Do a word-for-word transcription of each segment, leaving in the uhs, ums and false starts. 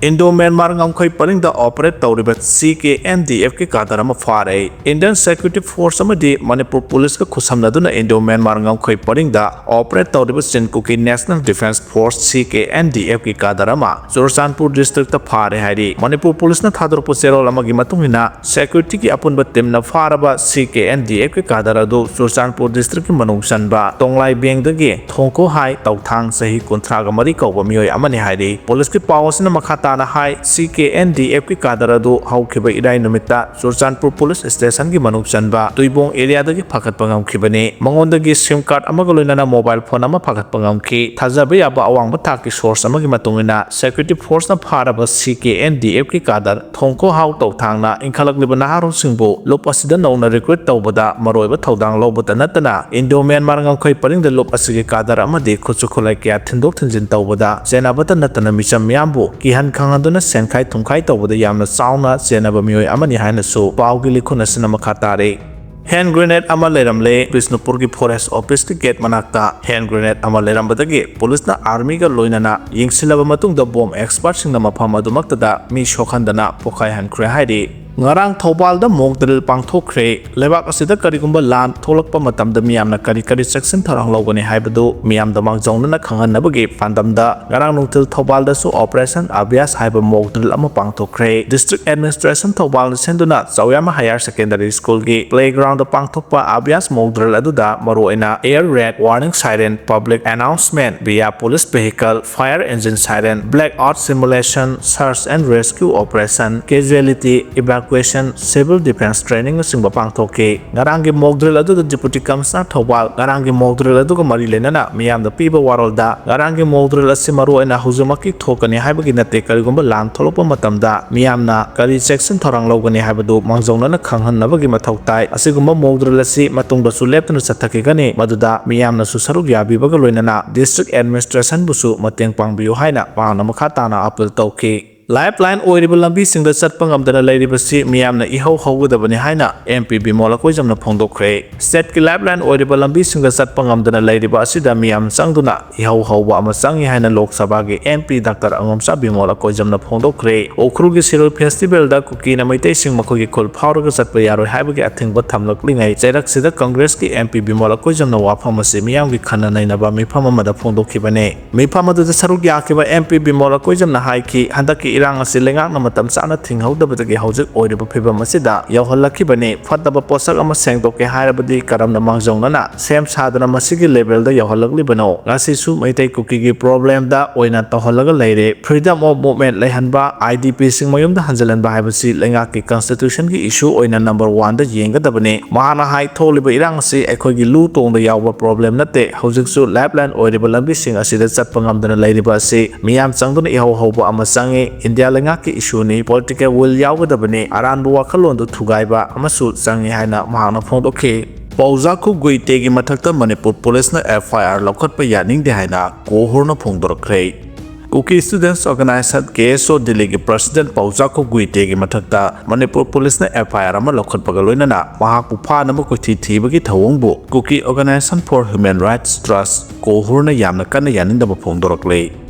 Indo Myanmar ꯉꯝꯈꯩ ꯄꯔꯤꯡꯗ operate ꯇꯧꯔꯤꯕ ꯁꯤ ꯀꯦ ꯑꯦꯟ ꯗꯤ ꯑꯦꯐꯀꯤ ꯀꯥꯗꯔ ꯑꯃ ꯐꯥꯔꯦ꯫ ꯏꯟꯗꯤꯌꯟ ꯁꯦꯀ꯭ꯌꯨꯔꯤꯇꯤ ꯐꯣꯔꯁ ꯑꯃꯗꯤ ꯃꯅꯤꯄꯨꯔ ꯄꯨꯂꯤꯁꯀ ꯈꯨꯠꯁꯝꯅꯗꯨꯅ ꯏꯟꯗꯣ ꯃ꯭ꯌꯥꯟꯃꯥꯔ ꯉꯝꯈꯩ ꯄꯔꯤꯡꯗ ꯑꯣꯄꯔꯦꯠ ꯇꯧꯔꯤꯕ ꯆꯤꯟ ꯀꯨꯀꯤ ꯅꯦꯁꯅꯦꯜ ꯗꯤꯐꯦꯟꯁ ꯐꯣꯔꯁ, ꯁꯤ ꯀꯦ ꯑꯦꯟ ꯗꯤ ꯑꯦꯐꯀꯤ ꯀꯥꯗꯔ ꯑꯃ ꯆꯨꯔꯆꯥꯟꯄꯨꯔ ꯗꯤꯁꯇ꯭ꯔꯤꯛꯇ ꯐꯥꯔꯦ ꯍꯥꯏꯔꯤ꯫ ꯃꯅꯤꯄꯨꯔ ꯄꯨꯂꯤꯁꯅ ꯊꯥꯗꯣꯔꯛꯄ ꯆꯦꯔꯣꯜ ꯑꯃꯒꯤ ꯃꯇꯨꯡ ꯏꯟꯅ, ꯁꯦꯀ꯭ꯌꯨꯔꯤꯇꯤꯒꯤ ꯑꯄꯨꯟꯕ ꯇꯤꯝꯅ ꯐꯥꯔꯕ ꯁꯤ ꯀꯦ ꯑꯦꯟ ꯗꯤ ꯑꯦꯐꯀꯤ ꯀꯥꯗꯔ ꯑꯗꯨ ꯆꯨꯔꯆꯥꯟꯄꯨꯔ ꯗꯤꯁꯇ꯭ꯔꯤꯛꯀꯤ ꯃꯅꯨꯡ ꯆꯟꯕ ꯇꯣꯡꯂꯥꯏꯕꯦꯡꯗꯒꯤ ꯊꯣꯡꯀꯣꯍꯥꯏ ꯇꯧꯊꯥꯡ, ꯆꯍꯤ ꯀꯨꯟꯊ꯭ꯔꯥꯒ ꯃꯔꯤ ꯀꯧꯕ ꯃꯤꯑꯣꯏ ꯑꯃꯅꯤ ꯍꯥꯏꯔꯤ꯫ ꯄꯨꯂꯤꯁꯀꯤ ꯄꯥꯎ ꯑꯁꯤꯅ ꯃꯈꯥ ꯇꯥꯅ ꯍꯥꯏ, ꯁꯤ ꯀꯦ ꯑꯦꯟ ꯗꯤ ꯑꯦꯐꯀꯤ ꯀꯥꯗꯔ ꯑꯗꯨ ꯍꯧꯈꯤꯕ ꯏꯔꯥꯏ ꯅꯨꯃꯤꯠꯇ ꯆꯨꯔꯆꯥꯟꯄꯨꯔ ꯄꯨꯂꯤꯁ ꯁ꯭ꯇꯦꯁꯟꯒꯤ ꯃꯅꯨꯡ ꯆꯟꯕ ꯇꯨꯏꯕꯣꯡ ꯑꯦꯔꯤꯌꯥꯗꯒꯤ ꯐꯥꯒꯠꯄ ꯉꯝꯈꯤꯕꯅꯤ꯫ ꯃꯉꯣꯟꯗꯒꯤ ꯁꯤꯝ ꯀꯥꯔꯗ ꯑꯃꯒ ꯂꯣꯏꯅꯅ ꯃꯣꯕꯥꯏꯜ ꯐꯣꯟ ꯑꯃ ꯐꯥꯒꯠꯄ ꯉꯝꯈꯤ꯫ ꯊꯥꯖꯕ ꯌꯥꯕ ꯑꯋꯥꯡꯕ ꯊꯥꯛꯀꯤ ꯁꯣꯔꯁ ꯑꯃꯒꯤ ꯃꯇꯨꯡ ꯏꯟꯅ, ꯁꯦꯀ꯭ꯌꯨꯔꯤꯇꯤ ꯐꯣꯔꯁꯅ ꯐꯥꯔꯕ ꯁꯤ ꯀꯦ ꯑꯦꯟ ꯗꯤ ꯑꯦꯐꯀꯤ ꯀꯥꯗꯔ ꯊꯣꯡꯀꯣꯍꯥꯎ ꯇꯧꯊꯥꯡꯅ ꯏꯟꯈꯠꯂꯛꯂꯤꯕ ꯅꯍꯥꯔꯣꯜꯁꯤꯡꯕꯨ ꯂꯨꯞ ꯑꯁꯤꯗ ꯅꯧꯅ ꯔꯤꯀ꯭ꯔꯨꯠ ꯇꯧꯕꯗ ꯃꯔꯨꯑꯣꯏꯕ ꯊꯧꯗꯥꯡ ꯂꯧꯕꯇ ꯅꯠꯇꯅ, ꯏꯟꯗꯣ ꯃ꯭ꯌꯥꯟꯃꯥꯔ ꯉꯝꯈꯩ ꯄꯔꯤꯡꯗ ꯂꯨꯞ ꯑꯁꯤꯒꯤ ꯀꯥꯗꯔ ꯑꯃꯗꯤ ꯈꯨꯠꯁꯨ ꯈꯨꯠꯂꯥꯏ ꯀꯌꯥ ꯊꯤꯟꯗꯣꯛ ꯊꯤꯟꯖꯤꯟ ꯇꯧꯕꯗ ꯆꯦꯟꯅꯕꯇ ꯅꯠꯇꯅ, ꯃꯤꯆꯝ ꯃꯤꯌꯥꯝꯕꯨ ꯀꯤꯍꯟ ꯈꯪꯍꯟꯗꯨꯅ ꯁꯦꯟꯈꯥꯏ ꯊꯨꯝꯈꯥꯏ ꯇꯧꯕꯗ ꯌꯥꯝꯅ ꯆꯥꯎꯅ ꯆꯦꯟꯅꯕ ꯃꯤꯑꯣꯏ ꯑꯃꯅꯤ ꯍꯥꯏꯅꯁꯨ ꯄꯥꯎꯒꯤ ꯂꯤꯈꯨꯟ ꯑꯁꯤꯅ ꯃꯈꯥ ꯇꯥꯔꯤ꯫ ꯍꯦꯟ ꯒ꯭ꯔꯦꯅꯦꯗ ꯑꯃ ꯂꯩꯔꯝꯂꯦ ꯕꯤꯁꯅꯨꯄꯨꯔꯒꯤ ꯐꯣꯔꯦꯁ ꯑꯣꯐꯤꯁꯀꯤ ꯒꯦꯠ ꯃꯅꯥꯛꯇ꯫ ꯍꯦꯟ ꯒ꯭ꯔꯦꯅꯦꯗ ꯑꯃ ꯂꯩꯔꯝꯕꯗꯒꯤ ꯄꯨꯂꯤꯁꯅ ꯑꯥꯔꯃꯤꯒ ꯂꯣꯏꯅꯅ ꯌꯦꯡꯁꯤꯜꯂꯕ ꯃꯇꯨꯡꯗ ꯕꯣꯝ ꯑꯦꯛꯁꯄꯔꯠꯁꯤꯡꯅ ꯃꯐꯝ ꯑꯗꯨꯃꯛꯇꯗ ꯃꯤ ꯁꯣꯛꯍꯟꯗꯅ ꯄꯣꯈꯥꯏꯍꯟꯈ꯭ꯔꯦ ꯍꯥꯏꯔꯤ꯫ ꯉꯔꯥꯡ ꯊꯧꯕꯥꯜꯗ ꯃꯣꯛ ꯗ꯭ꯔꯤꯜ ꯄꯥꯡꯊꯣꯛꯈ꯭ꯔꯦ꯫ ꯂꯩꯕꯥꯛ ꯑꯁꯤꯗ ꯀꯔꯤꯒꯨꯝꯕ ꯂꯥꯟ ꯊꯣꯛꯂꯛꯄ ꯃꯇꯝꯗ ꯃꯤꯌꯥꯝꯅ ꯀꯔꯤ ꯀꯔꯤ ꯆꯦꯛꯁꯤꯟ ꯊꯧꯔꯥꯡ ꯂꯧꯒꯅꯤ ꯍꯥꯏꯕꯗꯨ ꯃꯤꯌꯥꯝꯗ ꯃꯥꯡꯖꯧꯅꯅ ꯈꯪꯍꯟꯅꯕꯒꯤ ꯄꯥꯟꯗꯝꯗ ꯉꯔꯥꯡ ꯅꯨꯡꯊꯤꯜ ꯊꯧꯕꯥꯜꯗꯁꯨ ꯑꯣꯄꯔꯦꯁꯟ ꯑꯚ꯭ꯌꯥꯁ ꯍꯥꯏꯕ ꯃꯣꯛ ꯗ꯭ꯔꯤꯜ ꯑꯃ ꯄꯥꯡꯊꯣꯛꯈ꯭ꯔꯦ꯫ ꯗꯤꯁꯇ꯭ꯔꯤꯛ ꯑꯦꯗꯃꯤꯅꯤꯁꯇ꯭ꯔꯦꯁꯟ ꯊꯧꯕꯥꯜꯅ ꯁꯤꯟꯗꯨꯅ ꯆꯥꯎꯌꯥꯝ ꯍꯥꯌꯔ ꯁꯦꯀꯦꯟꯗꯔꯤ ꯁ꯭ꯀꯨꯜꯒꯤ ꯄ꯭ꯂꯦꯒ꯭ꯔꯥꯎꯟꯗ ꯄꯥꯡꯊꯣꯛꯄ ꯑꯚ꯭ꯌꯥꯁ ꯃꯣꯛ ꯗ꯭ꯔꯤꯜ ꯑꯗꯨꯗ ꯃꯔꯨꯑꯣꯏꯅ air raid warning siren, public announcement via police vehicle, fire engine siren, blackout simulation, search and rescue operation, casualty evacuation, civil defense training ꯅꯆꯤꯡꯕ ꯄꯥꯡꯊꯣꯛꯈꯤ꯫ ꯉꯔꯥꯡꯒꯤ ꯃꯣꯛ ꯗ꯭ꯔꯤꯜ ꯑꯗꯨꯗ ꯗꯤꯄꯨꯇꯤ ꯀꯃꯤꯁꯅꯔ ꯊꯧꯕꯥꯜ ꯉꯔꯥꯡꯒꯤ ꯃꯣꯛ ꯗ꯭ꯔꯤꯜ ꯑꯗꯨꯒ ꯃꯔꯤ ꯂꯩꯅꯅ ꯃꯤꯌꯥꯝꯗ ꯄꯤꯕ ꯋꯥꯔꯣꯜꯗ, ꯉꯔꯥꯡꯒꯤ ꯃꯣꯛ ꯗ꯭ꯔꯤꯜ ꯑꯁꯤ ꯃꯔꯨꯑꯣꯏꯅ ꯍꯧꯖꯤꯛꯃꯛꯀꯤ ꯊꯣꯛꯀꯅꯤ ꯍꯥꯏꯕꯒꯤ ꯅꯠꯇꯦ, ꯀꯔꯤꯒꯨꯝꯕ ꯂꯥꯟ ꯊꯣꯛꯂꯛꯄ ꯃꯇꯝꯗ ꯃꯤꯌꯥꯝꯅ ꯀꯔꯤ ꯆꯦꯛꯁꯤꯟ ꯊꯧꯔꯥꯡ ꯂꯧꯒꯅꯤ ꯍꯥꯏꯕꯗꯨ ꯃꯥꯡꯖꯧꯅꯅ ꯈꯪꯍꯟꯅꯕꯒꯤ ꯃꯊꯧ ꯇꯥꯏ꯫ ꯑꯁꯤꯒꯨꯝꯕ ꯃꯣꯛ ꯗ꯭ꯔꯤꯜ ꯑꯁꯤ ꯃꯇꯨꯡꯗꯁꯨ ꯂꯦꯞꯇꯅ ꯆꯠꯊꯈꯤꯒꯅꯤ, ꯃꯗꯨꯗ ꯃꯤꯌꯥꯝꯅꯁꯨ ꯁꯔꯨꯛ ꯌꯥꯕꯤꯕꯒ ꯂꯣꯏꯅꯅ ꯗꯤꯁꯇ꯭ꯔꯤꯛ ꯑꯦꯗꯃꯤꯅꯤꯁꯇ꯭ꯔꯦꯁꯟꯕꯨꯁꯨ ꯃꯇꯦꯡ ꯄꯥꯡꯕꯤꯌꯨ ꯍꯥꯏꯅ ꯃꯍꯥꯛꯅ ꯃꯈꯥ ꯇꯥꯅ ꯑꯥꯄꯤꯜ ꯇꯧꯈꯤ꯫ ꯂꯥꯏꯐ ꯂꯥꯏꯟ ꯑꯣꯏꯔꯤꯕ ꯂꯝꯕꯤꯁꯤꯡꯗ ꯆꯠꯄ ꯉꯝꯗꯅ ꯂꯩꯔꯤꯕꯁꯤ ꯃꯤꯌꯥꯝꯅ ꯏꯍꯧ ꯍꯧꯒꯗꯕꯅꯤ ꯍꯥꯏꯅ ꯑꯦꯝ ꯄꯤ ꯕꯤꯃꯣꯜ ꯑꯀꯣꯏꯖꯝꯅ ꯐꯣꯡꯗꯣꯛꯈ꯭ꯔꯦ꯫ ꯁ꯭ꯇꯦꯠꯀꯤ ꯂꯥꯏꯐ ꯂꯥꯏꯟ ꯑꯣꯏꯔꯤꯕ ꯂꯝꯕꯤꯁꯤꯡꯗ ꯆꯠꯄ ꯉꯝꯗꯅ ꯂꯩꯔꯤꯕ ꯑꯁꯤꯗ ꯃꯤꯌꯥꯝ ꯆꯪꯗꯨꯅ ꯏꯍꯧ ꯍꯧꯕ ꯑꯃ ꯆꯪꯏ ꯍꯥꯏꯅ ꯂꯣꯛ ꯁꯚꯥꯒꯤ ꯑꯦꯝ ꯄꯤ ꯗꯥꯛꯇꯔ ꯑꯉꯣꯝꯆꯥ ꯕꯤꯃꯣꯜ ꯑꯀꯣꯏꯖꯝꯅ ꯐꯣꯡꯗꯣꯛꯈ꯭ꯔꯦ꯫ ꯎꯈ꯭ꯔꯨꯜꯒꯤ ꯁꯤꯔꯣꯏ ꯐꯦꯁꯇꯤꯚꯦꯜꯗ ꯀꯨꯀꯤꯅ ꯃꯩꯇꯩꯁꯤꯡ ꯃꯈꯣꯏꯒꯤ ꯈꯨꯜ ꯐꯥꯎꯔꯒ ꯆꯠꯄ ꯌꯥꯔꯣꯏ ꯍꯥꯏꯕꯒꯤ ꯑꯊꯤꯡꯕ ꯊꯝꯂꯛꯂꯤꯉꯩ ꯆꯩꯔꯛꯁꯤꯗ ꯀꯪꯒ꯭ꯔꯦꯁꯀꯤ ꯑꯦꯝ ꯄꯤ ꯕꯤꯃꯣꯜ ꯑꯀꯣꯏꯖꯝꯅ ꯋꯥꯐꯝ ꯑꯁꯤ ꯃꯤꯌꯥꯝꯒꯤ ꯈꯟꯅ ꯅꯩꯅꯕ ꯃꯤꯐꯝ ꯑꯃꯗ ꯐꯣꯡꯗꯣꯛꯈꯤꯕꯅꯤ꯫ ꯃꯤꯐꯝ ꯑꯗꯨꯗ ꯁꯔꯨꯛ ꯌꯥꯈꯤꯕ ꯑꯦꯝ ꯄꯤ ꯕꯤꯃꯣꯜ ꯑꯀꯣꯏꯖꯝꯅ ꯍꯥꯏꯈꯤ, ꯍꯟꯗꯛꯀꯤ ꯏꯔꯥꯡ ꯑꯁꯤ ꯂꯩꯉꯥꯛꯅ ꯃꯇꯝ ꯆꯥꯅ ꯊꯤꯡꯍꯧꯗꯕꯗꯒꯤ ꯍꯧꯖꯤꯛ ꯑꯣꯏꯔꯤꯕ ꯐꯤꯕꯝ ꯑꯁꯤꯗ ꯌꯧꯍꯜꯂꯛꯈꯤꯕꯅꯤ꯫ ꯐꯠꯇꯕ ꯄꯣꯠꯁꯛ ꯑꯃ ꯁꯦꯡꯗꯣꯛꯀꯦ ꯍꯥꯏꯔꯕꯗꯤ ꯀꯔꯝꯅ ꯃꯥꯡꯖꯧꯅꯅ ꯁꯦꯝ ꯁꯥꯗꯨꯅ ꯃꯁꯤꯒꯤ ꯂꯦꯚꯦꯜꯗ ꯌꯧꯍꯜꯂꯛꯂꯤꯕꯅꯣ? ꯉꯁꯤꯁꯨ ꯃꯩꯇꯩ ꯀꯨꯀꯤꯒꯤ ꯄ꯭ꯔꯣꯕ꯭ꯂꯦꯝꯗ ꯑꯣꯏꯅ ꯇꯧꯍꯜꯂꯒ ꯂꯩꯔꯦ꯫ ꯐ꯭ꯔꯤꯗꯝ ꯑꯣꯐ ꯃꯨꯚꯃꯦꯟꯠ ꯂꯩꯍꯟꯕ, ꯑꯥꯏ ꯗꯤ ꯄꯤꯁꯤꯡ ꯃꯌꯨꯝꯗ ꯍꯟꯖꯤꯜꯍꯟꯕ ꯍꯥꯏꯕꯁꯤ ꯂꯩꯉꯥꯛꯀꯤ ꯀꯟꯁꯇꯤꯇ꯭ꯌꯨꯁꯟꯒꯤ ꯏꯁꯨ ꯑꯣꯏꯅ ꯅꯝꯕꯔ ꯋꯥꯟꯗ ꯌꯦꯡꯒꯗꯕꯅꯤ꯫ ꯃꯍꯥꯛꯅ ꯍꯥꯏ, ꯊꯣꯛꯂꯤꯕ ꯏꯔꯥꯡ ꯑꯁꯤ ꯑꯩꯈꯣꯏꯒꯤ ꯂꯨ ꯇꯣꯡꯗ ꯌꯥꯎꯕ ꯄ꯭ꯔꯣꯕ꯭ꯂꯦꯝ ꯅꯠꯇꯦ꯫ ꯍꯧꯖꯤꯛꯁꯨ ꯂꯥꯏꯐ ꯂꯥꯏꯟ ꯑꯣꯏꯔꯤꯕ ꯂꯝꯕꯤꯁꯤꯡ ꯑꯁꯤꯗ ꯆꯠꯄ ꯉꯝꯗꯅ ꯂꯩꯔꯤꯕ ꯑꯁꯤ ꯃꯤꯌꯥꯝ ꯆꯪꯗꯨꯅ ꯏꯍꯧ ꯍꯧꯕ ꯑꯃ ꯆꯪꯏ꯫ ꯏꯟꯗꯤꯌꯥ ꯂꯩꯉꯥꯛꯀꯤ ꯏꯁꯨꯅꯤ, ꯄꯣꯂꯤꯇꯤꯀꯦꯜ ꯋꯤꯜ ꯌꯥꯎꯒꯗꯕꯅꯤ, ꯑꯔꯥꯟꯕ ꯋꯥꯈꯜꯂꯣꯟꯗꯨ ꯊꯨꯒꯥꯏꯕ ꯑꯃꯁꯨ ꯆꯪꯏ ꯍꯥꯏꯅ ꯃꯍꯥꯛꯅ ꯐꯣꯡꯗꯣꯛꯈꯤ꯫ ꯄꯥꯎꯖꯥꯈꯨ ꯒꯨꯏꯇꯦꯒꯤ ꯃꯊꯛꯇ ꯃꯅꯤꯄꯨꯔ ꯄꯨꯂꯤꯁꯅ ꯑꯦꯐ ꯑꯥꯏ ꯑꯥꯔ ꯂꯧꯈꯠꯄ ꯌꯥꯅꯤꯡꯗꯦ ꯍꯥꯏꯅ ꯀꯣꯍꯨꯔꯅ ꯐꯣꯡꯗꯣꯔꯛꯈ꯭ꯔꯦ꯫ ꯀꯨꯀꯤ ꯁ꯭ꯇꯨꯗꯦꯟꯠꯁ ꯑꯣꯔꯒꯅꯥꯏꯖꯦꯁꯟ, ꯀꯦ ꯑꯦꯁ ꯑꯣ, ꯗꯤꯜꯂꯤꯒꯤ ꯄ꯭ꯔꯁꯤꯗꯦꯟꯠ ꯄꯥꯎꯖꯥꯈꯨ ꯒꯨꯏꯇꯦꯒꯤ ꯃꯊꯛꯇ ꯃꯅꯤꯄꯨꯔ ꯄꯨꯂꯤꯁꯅ ꯑꯦꯐ ꯑꯥꯏ ꯑꯥꯔ ꯑꯃ ꯂꯧꯈꯠꯄꯒ ꯂꯣꯏꯅꯅ ꯃꯍꯥꯛꯄꯨ ꯐꯥꯅꯕ ꯀꯣꯏꯊꯤ ꯊꯤꯕꯒꯤ ꯊꯧꯑꯣꯡꯕꯨ Kuki organisation for human rights trust, ꯀꯣꯍꯨꯔꯅ ꯌꯥꯝꯅ ꯀꯟꯅ ꯌꯥꯅꯤꯡꯗꯕ ꯐꯣꯡꯗꯣꯔꯛꯂꯦ꯫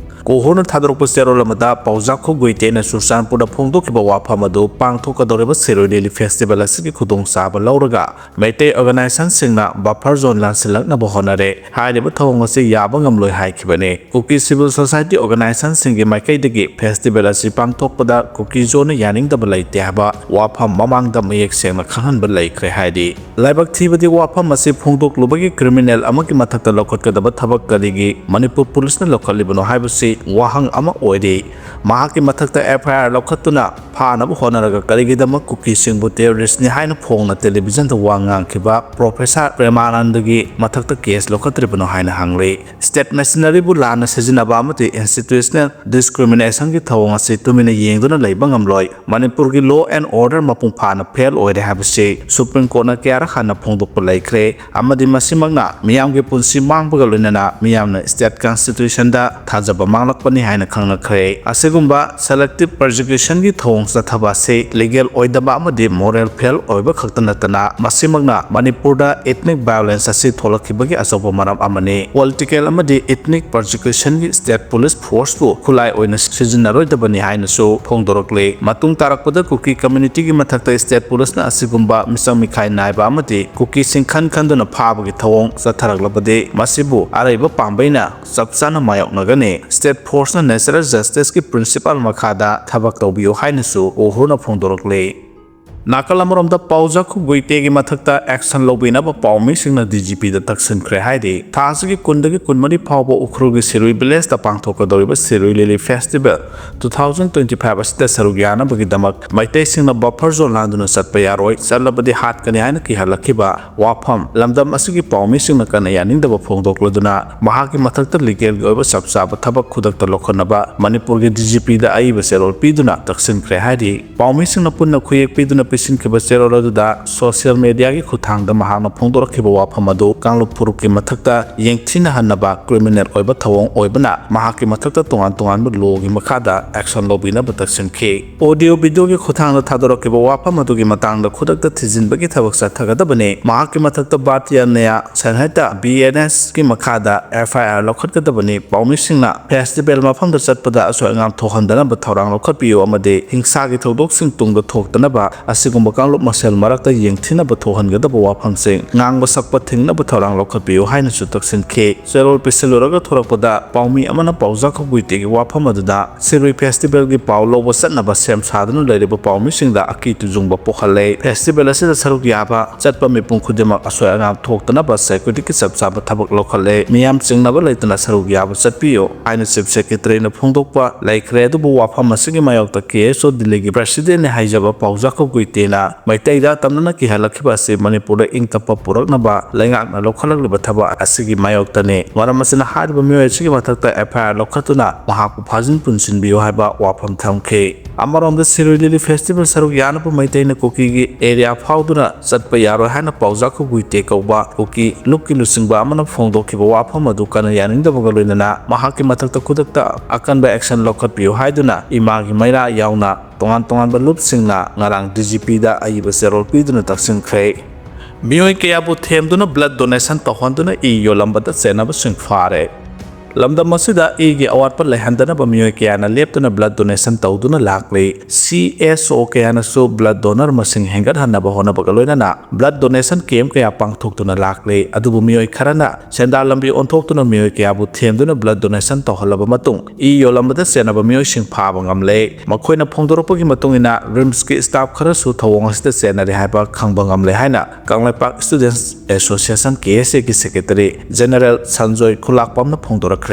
ꯀꯣꯍꯨꯔꯅ ꯊꯥꯗꯣꯔꯛꯄ ꯆꯦꯔꯣꯜ ꯑꯃꯗ ꯄꯥꯎꯖꯥꯈꯨ ꯒꯨꯏꯇꯦꯅ ꯆꯨꯔꯆꯥꯟꯄꯨꯔꯗ ꯐꯣꯡꯗꯣꯛꯈꯤꯕ ꯋꯥꯐꯝ ꯑꯗꯨ ꯄꯥꯡꯊꯣꯛꯀꯗꯧꯔꯤꯕ ꯁꯤꯔꯣꯏ ꯂꯤꯂꯤ ꯐꯦꯁꯇꯤꯚꯦꯜ ꯑꯁꯤꯒꯤ ꯈꯨꯗꯣꯡꯆꯥꯕ ꯂꯧꯔꯒ ꯃꯩꯇꯩ ꯑꯣꯔꯒꯅꯥꯏꯖꯦꯁꯟꯁꯤꯡꯅ ꯕꯐꯔ ꯖꯣꯟ ꯂꯥꯟꯁꯤꯜꯂꯛꯅꯕ ꯍꯣꯠꯅꯔꯦ꯫ ꯍꯥꯏꯔꯤꯕ ꯊꯧꯑꯣꯡ ꯑꯁꯤ ꯌꯥꯕ ꯉꯝꯂꯣꯏ ꯍꯥꯏꯈꯤꯕꯅꯤ꯫ ꯀꯨꯀꯤ ꯁꯤꯚꯤꯜ ꯁꯣꯁꯥꯏꯇꯤ ꯑꯣꯔꯒꯅꯥꯏꯖꯦꯁꯟꯁꯤꯡꯒꯤ ꯃꯥꯏꯀꯩꯗꯒꯤ ꯐꯦꯁꯇꯤꯚꯦꯜ ꯑꯁꯤ ꯄꯥꯡꯊꯣꯛꯄꯗ ꯀꯨꯀꯤ ꯖꯣꯟꯅ ꯌꯥꯅꯤꯡꯗꯕ ꯂꯩꯇꯦ ꯍꯥꯏꯕ ꯋꯥꯐꯝ ꯃꯃꯥꯡꯗ ꯃꯌꯦꯛ ꯁꯦꯡꯅ ꯈꯪꯍꯟꯕ ꯂꯩꯈ꯭ꯔꯦ ꯍꯥꯏꯔꯤ꯫ ꯂꯥꯏꯕꯛ ꯊꯤꯕꯗꯤ ꯋꯥꯐꯝ ꯑꯁꯤ ꯐꯣꯡꯗꯣꯛꯂꯨꯕꯒꯤ ꯀ꯭ꯔꯤꯃꯤꯅꯦꯜ ꯑꯃꯒꯤ ꯃꯊꯛꯇ ꯂꯧꯈꯠꯀꯗꯕ ꯊꯕꯛ ꯀꯔꯤꯒꯤ ꯃꯅꯤꯄꯨꯔ ꯄꯨꯂꯤꯁꯅ ꯂꯧꯈꯠꯂꯤꯕꯅꯣ ꯍꯥꯏꯕꯁꯤ ꯋꯥꯍꯪ ꯑꯃ ꯑꯣꯏꯔꯤ꯫ ꯃꯍꯥꯛꯀꯤ ꯃꯊꯛꯇ ꯑꯦꯐ ꯑꯥꯏ ꯑꯥꯔ ꯂꯧꯈꯠꯇꯨꯅ ꯐꯥꯅꯕ ꯍꯣꯠꯅꯔꯒ ꯀꯔꯤꯒꯤꯗꯃꯛ ꯀꯨꯀꯤꯁꯤꯡꯕꯨ ꯇꯦꯔꯣꯔꯤꯁ꯭ꯠꯅꯤ ꯍꯥꯏꯅ ꯐꯣꯡꯅ ꯇꯦꯂꯤꯚꯤꯖꯟꯗ ꯋꯥ ꯉꯥꯡꯈꯤꯕ ꯄ꯭ꯔꯣꯐꯦꯁꯔ ꯄ꯭ꯔꯦꯃꯥꯅꯟꯗꯒꯤ ꯃꯊꯛꯇ ꯀꯦꯁ ꯂꯧꯈꯠꯇ꯭ꯔꯤꯕꯅꯣ ꯍꯥꯏꯅ ꯍꯪꯂꯤ꯫ ꯁ꯭ꯇꯦꯠ ꯃꯦꯁꯤꯅꯔꯤꯕꯨ ꯂꯥꯟꯅ ꯁꯤꯖꯤꯟꯅꯕ ꯑꯃꯗꯤ ꯏꯟꯁꯇꯤꯇ꯭ꯌꯨꯁꯅꯦꯜ ꯗꯤꯁꯀ꯭ꯔꯤꯃꯤꯅꯦꯁꯟꯒꯤ ꯊꯧꯑꯣꯡ ꯑꯁꯤ ꯇꯨꯃꯤꯟꯅ ꯌꯦꯡꯗꯨꯅ ꯂꯩꯕ ꯉꯝꯂꯣꯏ꯫ ꯃꯅꯤꯄꯨꯔꯒꯤ ꯂꯣ ꯑꯦꯟ ꯑꯣꯔꯗꯔ ꯃꯄꯨꯡ ꯐꯥꯅ ꯐꯦꯜ ꯑꯣꯏꯔꯦ ꯍꯥꯏꯕꯁꯤ ꯁꯨꯄ꯭ꯔꯤꯝ ꯀꯣꯔꯠꯅ ꯀꯌꯥꯔꯛ ꯍꯟꯅ ꯐꯣꯡꯗꯣꯛꯄ ꯂꯩꯈ꯭ꯔꯦ ꯑꯃꯗꯤ ꯃꯁꯤꯃꯛꯅ ꯃꯤꯌꯥꯝꯒꯤ ꯄꯨꯟꯁꯤ ꯃꯥꯡꯕꯒ ꯂꯣꯏꯅꯅ ꯃꯤꯌꯥꯝꯅ ꯁ꯭ꯇꯦꯠ ꯀꯟꯁꯇꯤꯇ꯭ꯌꯨꯁꯟꯗ ꯊꯥꯖꯕ ꯃꯥꯡ ꯂꯛꯄꯅꯤ ꯍꯥꯏꯅ ꯈꯪꯅꯈ꯭ꯔꯦ꯫ ꯑꯁꯤꯒꯨꯝꯕ selective persecutionꯒꯤ ꯊꯧꯑꯣꯡ ꯆꯠꯊꯕ ꯑꯁꯤ legal ꯑꯣꯏꯗꯕ ꯑꯃꯗꯤ moral fail ꯑꯣꯏꯕ ꯈꯛꯇ ꯅꯠꯇꯅ, ꯃꯁꯤꯃꯛꯅ ꯃꯅꯤꯄꯨꯔꯗ ethnic violence ꯑꯁꯤ ꯊꯣꯛꯂꯛꯈꯤꯕꯒꯤ ꯑꯆꯧꯕ ꯃꯔꯝ ꯑꯃꯅꯤ꯫ Political ꯑꯃꯗꯤ ethnic persecutionꯒꯤ state police forceꯄꯨ ꯈꯨꯠꯂꯥꯏ ꯑꯣꯏꯅ ꯁꯤꯖꯤꯟꯅꯔꯣꯏꯗꯕꯅꯤ ꯍꯥꯏꯅꯁꯨ ꯐꯣꯡꯗꯣꯔꯛꯂꯤ꯫ ꯃꯇꯨꯡ ꯇꯥꯔꯛꯄꯗ ꯀꯨꯀꯤ communityꯒꯤ ꯃꯊꯛꯇ state policeꯅ ꯑꯁꯤꯒꯨꯝꯕ ꯃꯤꯆꯪ ꯃꯤꯈꯥꯏ ꯅꯥꯏꯕ ꯑꯃꯗꯤ ꯀꯨꯀꯤꯁꯤꯡ ꯈꯟ ꯈꯟꯗꯨꯅ ꯐꯥꯕꯒꯤ ꯊꯧꯑꯣꯡ ꯆꯠꯊꯔꯛꯂꯕꯗꯤ, ꯃꯁꯤꯕꯨ ꯑꯔꯩꯕ ꯄꯥꯝꯕꯩꯅ ꯆꯞ ꯆꯥꯅ ꯃꯥꯌꯣꯛꯅꯒꯅꯤ꯫ State forceꯅ natural justiceꯀꯤ principle ꯃꯈꯥꯗ ꯊꯕꯛ ꯇꯧꯕꯤꯌꯨ ꯍꯥꯏꯅꯁꯨ ꯎꯍꯨꯔꯅ ꯐꯣꯡꯗꯣꯔꯛꯂꯤ꯫ ꯅꯥꯀꯜ ꯑꯃꯔꯣꯝꯗ ꯄꯥꯎ ꯖꯥꯈꯣꯕ ꯒꯨꯏꯇꯦꯒꯤ ꯃꯊꯛꯇ action ꯂꯧꯕꯤꯅꯕ ꯄꯥꯎꯃꯤꯁꯤꯡꯅ DGPꯗ ꯇꯛꯁꯤꯟꯈ꯭ꯔꯦ ꯍꯥꯏꯔꯤ꯫ ꯊꯥ ꯑꯁꯤꯒꯤ ꯀꯨꯟꯗꯒꯤ ꯀꯨꯟꯃꯔꯤ ꯐꯥꯎꯕ ꯎꯈ꯭ꯔꯨꯜꯒꯤ ꯁꯤꯔꯨꯏ villageꯇ ꯄꯥꯡꯊꯣꯛꯀꯗꯧꯔꯤꯕ ꯁꯤꯔꯨꯏ ꯂꯤꯂꯤ festival two thousand twenty five ꯑꯁꯤꯗ ꯁꯔꯨꯛ ꯌꯥꯅꯕꯒꯤꯗꯃꯛ ꯃꯩꯇꯩꯁꯤꯡꯅ buffer zone ꯂꯥꯟꯗꯨꯅ ꯆꯠꯄ ꯌꯥꯔꯣꯏ, ꯆꯠꯂꯕꯗꯤ ꯍꯥꯠꯀꯅꯤ ꯍꯥꯏꯅ ꯀꯤꯍꯜꯂꯛꯈꯤꯕ ꯋꯥꯐꯝ ꯂꯝꯗꯝ ꯑꯁꯤꯒꯤ ꯄꯥꯎꯃꯤꯁꯤꯡꯅ ꯀꯟꯅ ꯌꯥꯅꯤꯡꯗꯕ ꯐꯣꯡꯗꯣꯛꯂꯗꯨꯅ, ꯃꯍꯥꯛꯀꯤ ꯃꯊꯛꯇ legalꯒꯤ ꯑꯣꯏꯕ ꯆꯞ ꯆꯥꯕ ꯊꯕꯛ ꯈꯨꯗꯛꯇ ꯂꯧꯈꯠꯅꯕ ꯃꯅꯤꯄꯨꯔꯒꯤ DGPꯗ ꯑꯏꯕ ꯆꯦꯔꯣꯜ ꯄꯤꯗꯨꯅ ꯇꯛꯁꯤꯟꯈ꯭ꯔꯦ ꯍꯥꯏꯔꯤ꯫ ꯄꯥꯎꯃꯤꯁꯤꯡꯅ ꯄꯨꯟꯅ ꯈꯨꯌꯦꯛ ꯄꯤꯗꯨꯅ ꯄꯤꯁꯤꯟꯈꯤꯕ ꯆꯦꯔꯣꯜ ꯑꯗꯨꯗ social mediaꯒꯤ ꯈꯨꯠꯊꯥꯡꯗ ꯃꯍꯥꯛꯅ ꯐꯣꯡꯗꯣꯔꯛꯈꯤꯕ ꯋꯥꯐꯝ ꯑꯗꯨ ꯀꯥꯡꯂꯨꯞ ꯐꯨꯔꯨꯞꯀꯤ ꯃꯊꯛꯇ ꯌꯦꯡꯊꯤꯅꯍꯟꯅꯕ criminal ꯑꯣꯏꯕ ꯊꯧꯑꯣꯡ ꯑꯣꯏꯕꯅ, ꯃꯍꯥꯛꯀꯤ ꯃꯊꯛꯇ ꯇꯣꯉꯥꯟ ꯇꯣꯉꯥꯟꯕ lawꯒꯤ ꯃꯈꯥꯗ action ꯂꯧꯕꯤꯅꯕ ꯇꯛꯁꯤꯟꯈꯤ꯫ Audio videoꯒꯤ ꯈꯨꯠꯊꯥꯡꯗ ꯊꯥꯗꯣꯔꯛꯈꯤꯕ ꯋꯥꯐꯝ ꯑꯗꯨꯒꯤ ꯃꯇꯥꯡꯗ ꯈꯨꯗꯛꯇ ꯊꯤꯖꯤꯟꯕꯒꯤ ꯊꯕꯛ ꯆꯠꯊꯒꯗꯕꯅꯤ꯫ ꯃꯍꯥꯛꯀꯤ ꯃꯊꯛꯇ ꯕꯥꯇꯤꯌꯥ ꯅꯌꯥ ꯁꯦꯟꯍꯩꯇ, BNSꯀꯤ ꯃꯈꯥꯗ FIR ꯂꯧꯈꯠꯀꯗꯕꯅꯤ꯫ ꯄꯥꯎꯃꯤꯁꯤꯡꯅ festival ꯃꯐꯝꯗ ꯆꯠꯄꯗ ꯑꯁꯣꯏ ꯑꯉꯥꯝ ꯊꯣꯛꯍꯟꯗꯅꯕ ꯊꯧꯔꯥꯡ ꯂꯧꯈꯠꯄꯤꯌꯨ ꯑꯃꯗꯤ ꯍꯤꯡꯁꯥꯒꯤ ꯊꯧꯗꯣꯛꯁꯤꯡ ꯇꯨꯡꯗ ꯊꯣꯛꯇꯅꯕ ꯑꯁꯤꯒꯨꯝꯕ ꯀꯥꯡꯂꯨꯞ ꯃꯁꯦꯜ ꯃꯔꯛꯇ ꯌꯦꯡꯊꯤꯅꯕ ꯊꯣꯛꯍꯟꯒꯗꯕ ꯋꯥꯐꯝꯁꯤꯡ ꯉꯥꯡꯕ ꯁꯛꯄ ꯊꯤꯡꯅꯕ ꯊꯧꯔꯥꯡ ꯂꯧꯈꯠꯄꯤꯌꯨ ꯍꯥꯏꯅꯁꯨ ꯇꯛꯁꯤꯟꯈꯤ꯫ ꯆꯦꯔꯣꯜ ꯄꯤꯁꯤꯜꯂꯨꯔꯒ ꯊꯣꯔꯛꯄꯗ ꯄꯥꯎꯃꯤ ꯑꯃꯅ ꯄꯥꯎ ꯖꯥꯈꯣꯕ ꯒꯨꯏꯇꯦꯒꯤ ꯋꯥꯐꯝ ꯑꯗꯨꯗ ꯁꯤꯔꯨꯏ festivalꯒꯤ ꯄꯥꯎ ꯂꯧꯕ ꯆꯠꯅꯕ ꯁꯦꯝ ꯁꯥꯗꯨꯅ ꯂꯩꯔꯤꯕ ꯄꯥꯎꯃꯤꯁꯤꯡꯗ ꯑꯀꯤ ꯇꯨꯖꯨꯡꯕ ꯄꯣꯛꯍꯜꯂꯦ꯫ Festival ꯑꯁꯤꯗ ꯁꯔꯨꯛ ꯌꯥꯕ ꯆꯠꯄ ꯃꯤꯄꯨꯝ ꯈꯨꯗꯤꯡꯃꯛ ꯑꯁꯣꯏ ꯑꯉꯥꯝ ꯊꯣꯛꯇꯅꯕ securityꯒꯤ ꯆꯞ ꯆꯥꯕ ꯊꯕꯛ ꯂꯧꯈꯠꯂꯦ꯫ ꯃꯤꯌꯥꯝ ꯆꯤꯡꯅꯕ ꯂꯩꯇꯅ ꯁꯔꯨꯛ ꯌꯥꯕ ꯆꯠꯄꯤꯌꯨ ꯍꯥꯏꯅ Chief Secretaryꯅ ꯐꯣꯡꯗꯣꯛꯄ ꯂꯩꯈ꯭ꯔꯦ꯫ ꯑꯗꯨꯕꯨ ꯋꯥꯐꯝ ꯑꯁꯤꯒꯤ ꯃꯥꯌꯣꯛꯇ KSO Delhiꯒꯤ presidentꯅꯤ ꯍꯥꯏꯖꯕ ꯄꯥꯎ ꯖꯥꯈꯣꯕ ꯒꯨꯏꯇꯦ ꯇꯦꯅ ꯃꯩꯇꯩꯗ ꯇꯝꯅꯅ ꯀꯤꯍꯜꯂꯛꯈꯤꯕ ꯑꯁꯤ ꯃꯅꯤꯄꯨꯔꯗ ꯏꯪ ꯇꯞꯄ ꯄꯨꯔꯛꯅꯕ ꯂꯩꯉꯥꯛꯅ ꯂꯧꯈꯠꯂꯛꯂꯤꯕ ꯊꯕꯛ ꯑꯁꯤꯒꯤ ꯃꯥꯌꯣꯛꯇꯅꯤ꯫ ꯃꯔꯝ ꯑꯁꯤꯅ ꯍꯥꯏꯔꯤꯕ ꯃꯤꯑꯣꯏ ꯑꯁꯤꯒꯤ ꯃꯊꯛꯇ F I R ꯂꯧꯈꯠꯇꯨꯅ ꯃꯍꯥꯛꯄꯨ ꯐꯥꯖꯤꯟ ꯄꯨꯟꯁꯤꯟꯕꯤꯌꯨ ꯍꯥꯏꯕ ꯋꯥꯐꯝ ꯊꯝꯈꯤ꯫ ꯑꯃꯔꯣꯝꯗ ꯁꯤꯔꯣꯏ ꯂꯤꯂꯤ festival ꯁꯔꯨꯛ ꯌꯥꯅꯕ ꯃꯩꯇꯩꯅ ꯀꯨꯀꯤꯒꯤ area ꯐꯥꯎꯗꯨꯅ ꯆꯠꯄ ꯌꯥꯔꯣꯏ ꯍꯥꯏꯅ ꯄꯥꯎꯖꯥꯈꯣ ꯒꯨꯏꯇꯦ ꯀꯧꯕ ꯀꯨꯀꯤ ꯂꯨꯞꯀꯤ ꯂꯨꯆꯤꯡꯕ ꯑꯃꯅ ꯐꯣꯡꯗꯣꯛꯈꯤꯕ ꯋꯥꯐꯝ ꯑꯗꯨ ꯀꯟꯅ ꯌꯥꯅꯤꯡꯗꯕꯒ ꯂꯣꯏꯅꯅ ꯃꯍꯥꯛꯀꯤ ꯃꯊꯛꯇ ꯈꯨꯗꯛꯇ ꯑꯀꯟꯕ action ꯂꯧꯈꯠꯄꯤꯌꯨ ꯍꯥꯏꯗꯨꯅ ꯏꯃꯥꯒꯤ ꯃꯩꯔꯥ ꯌꯥꯎꯅ ꯇꯣꯉꯥꯟ ꯇꯣꯉꯥꯟꯕ ꯂꯨꯞꯁꯤꯡꯅ ꯉꯔꯥꯡ D G P ꯗ ꯑꯏꯕ ꯆꯦꯔꯣꯜ ꯄꯤꯗꯨꯅ ꯇꯛꯁꯤꯟꯈ꯭ꯔꯦ꯫ ꯃꯤꯑꯣꯏ ꯀꯌꯥꯕꯨ ꯊꯦꯝꯗꯨꯅ blood donation ꯇꯧꯍꯟꯗꯨꯅ ꯏ ꯌꯣꯜꯂꯝꯕꯗ ꯆꯦꯟꯅꯕꯁꯤꯡ ꯐꯥꯔꯦ꯫ ꯂꯝꯗꯝ ꯑꯁꯤꯗ ꯏꯒꯤ ꯑꯋꯥꯠꯄ ꯂꯩꯍꯟꯗꯅꯕ ꯃꯤꯑꯣꯏ ꯀꯌꯥꯅ ꯂꯦꯞꯇꯅ blood donation ꯇꯧꯗꯨꯅ ꯂꯥꯛꯂꯤ꯫ C S O ꯀꯌꯥꯅꯁꯨ blood donor ꯃꯁꯤꯡ ꯍꯦꯟꯒꯠꯍꯟꯅꯕ ꯍꯣꯠꯅꯕꯒ ꯂꯣꯏꯅꯅ blood donation camp ꯀꯌꯥ ꯄꯥꯡꯊꯣꯛꯇꯨꯅ ꯂꯥꯛꯂꯤ꯫ ꯑꯗꯨꯕꯨ ꯃꯤꯑꯣꯏ ꯈꯔꯅ ꯁꯦꯟꯗꯥꯟ ꯂꯝꯕꯤ ꯑꯣꯟꯊꯣꯛꯇꯨꯅ ꯃꯤꯑꯣꯏ ꯀꯌꯥꯕꯨ ꯊꯦꯝꯗꯨꯅ blood donation ꯇꯧꯍꯜꯂꯕ ꯃꯇꯨꯡ ꯏ ꯌꯣꯜꯂꯝꯕꯗ ꯆꯦꯟꯅꯕ ꯃꯤꯑꯣꯏꯁꯤꯡ ꯐꯥꯕ ꯉꯝꯂꯦ꯫ ꯃꯈꯣꯏꯅ ꯐꯣꯡꯗꯣꯔꯛꯄꯒꯤ ꯃꯇꯨꯡ ꯏꯟꯅ RIMSꯀꯤ staff ꯈꯔꯁꯨ ꯊꯧꯑꯣꯡ ꯑꯁꯤꯗ ꯆꯦꯟꯅꯔꯦ ꯍꯥꯏꯕ ꯈꯪꯕ ꯉꯝꯂꯦ ꯍꯥꯏꯅ Kangleipak Students Association, K S A ꯒꯤ Secretary General ꯁꯟꯖꯣꯏ ꯈꯨꯂꯥꯛꯄꯝꯅ ꯐꯣꯡꯗꯣꯔꯛꯈ꯭ꯔꯦ꯫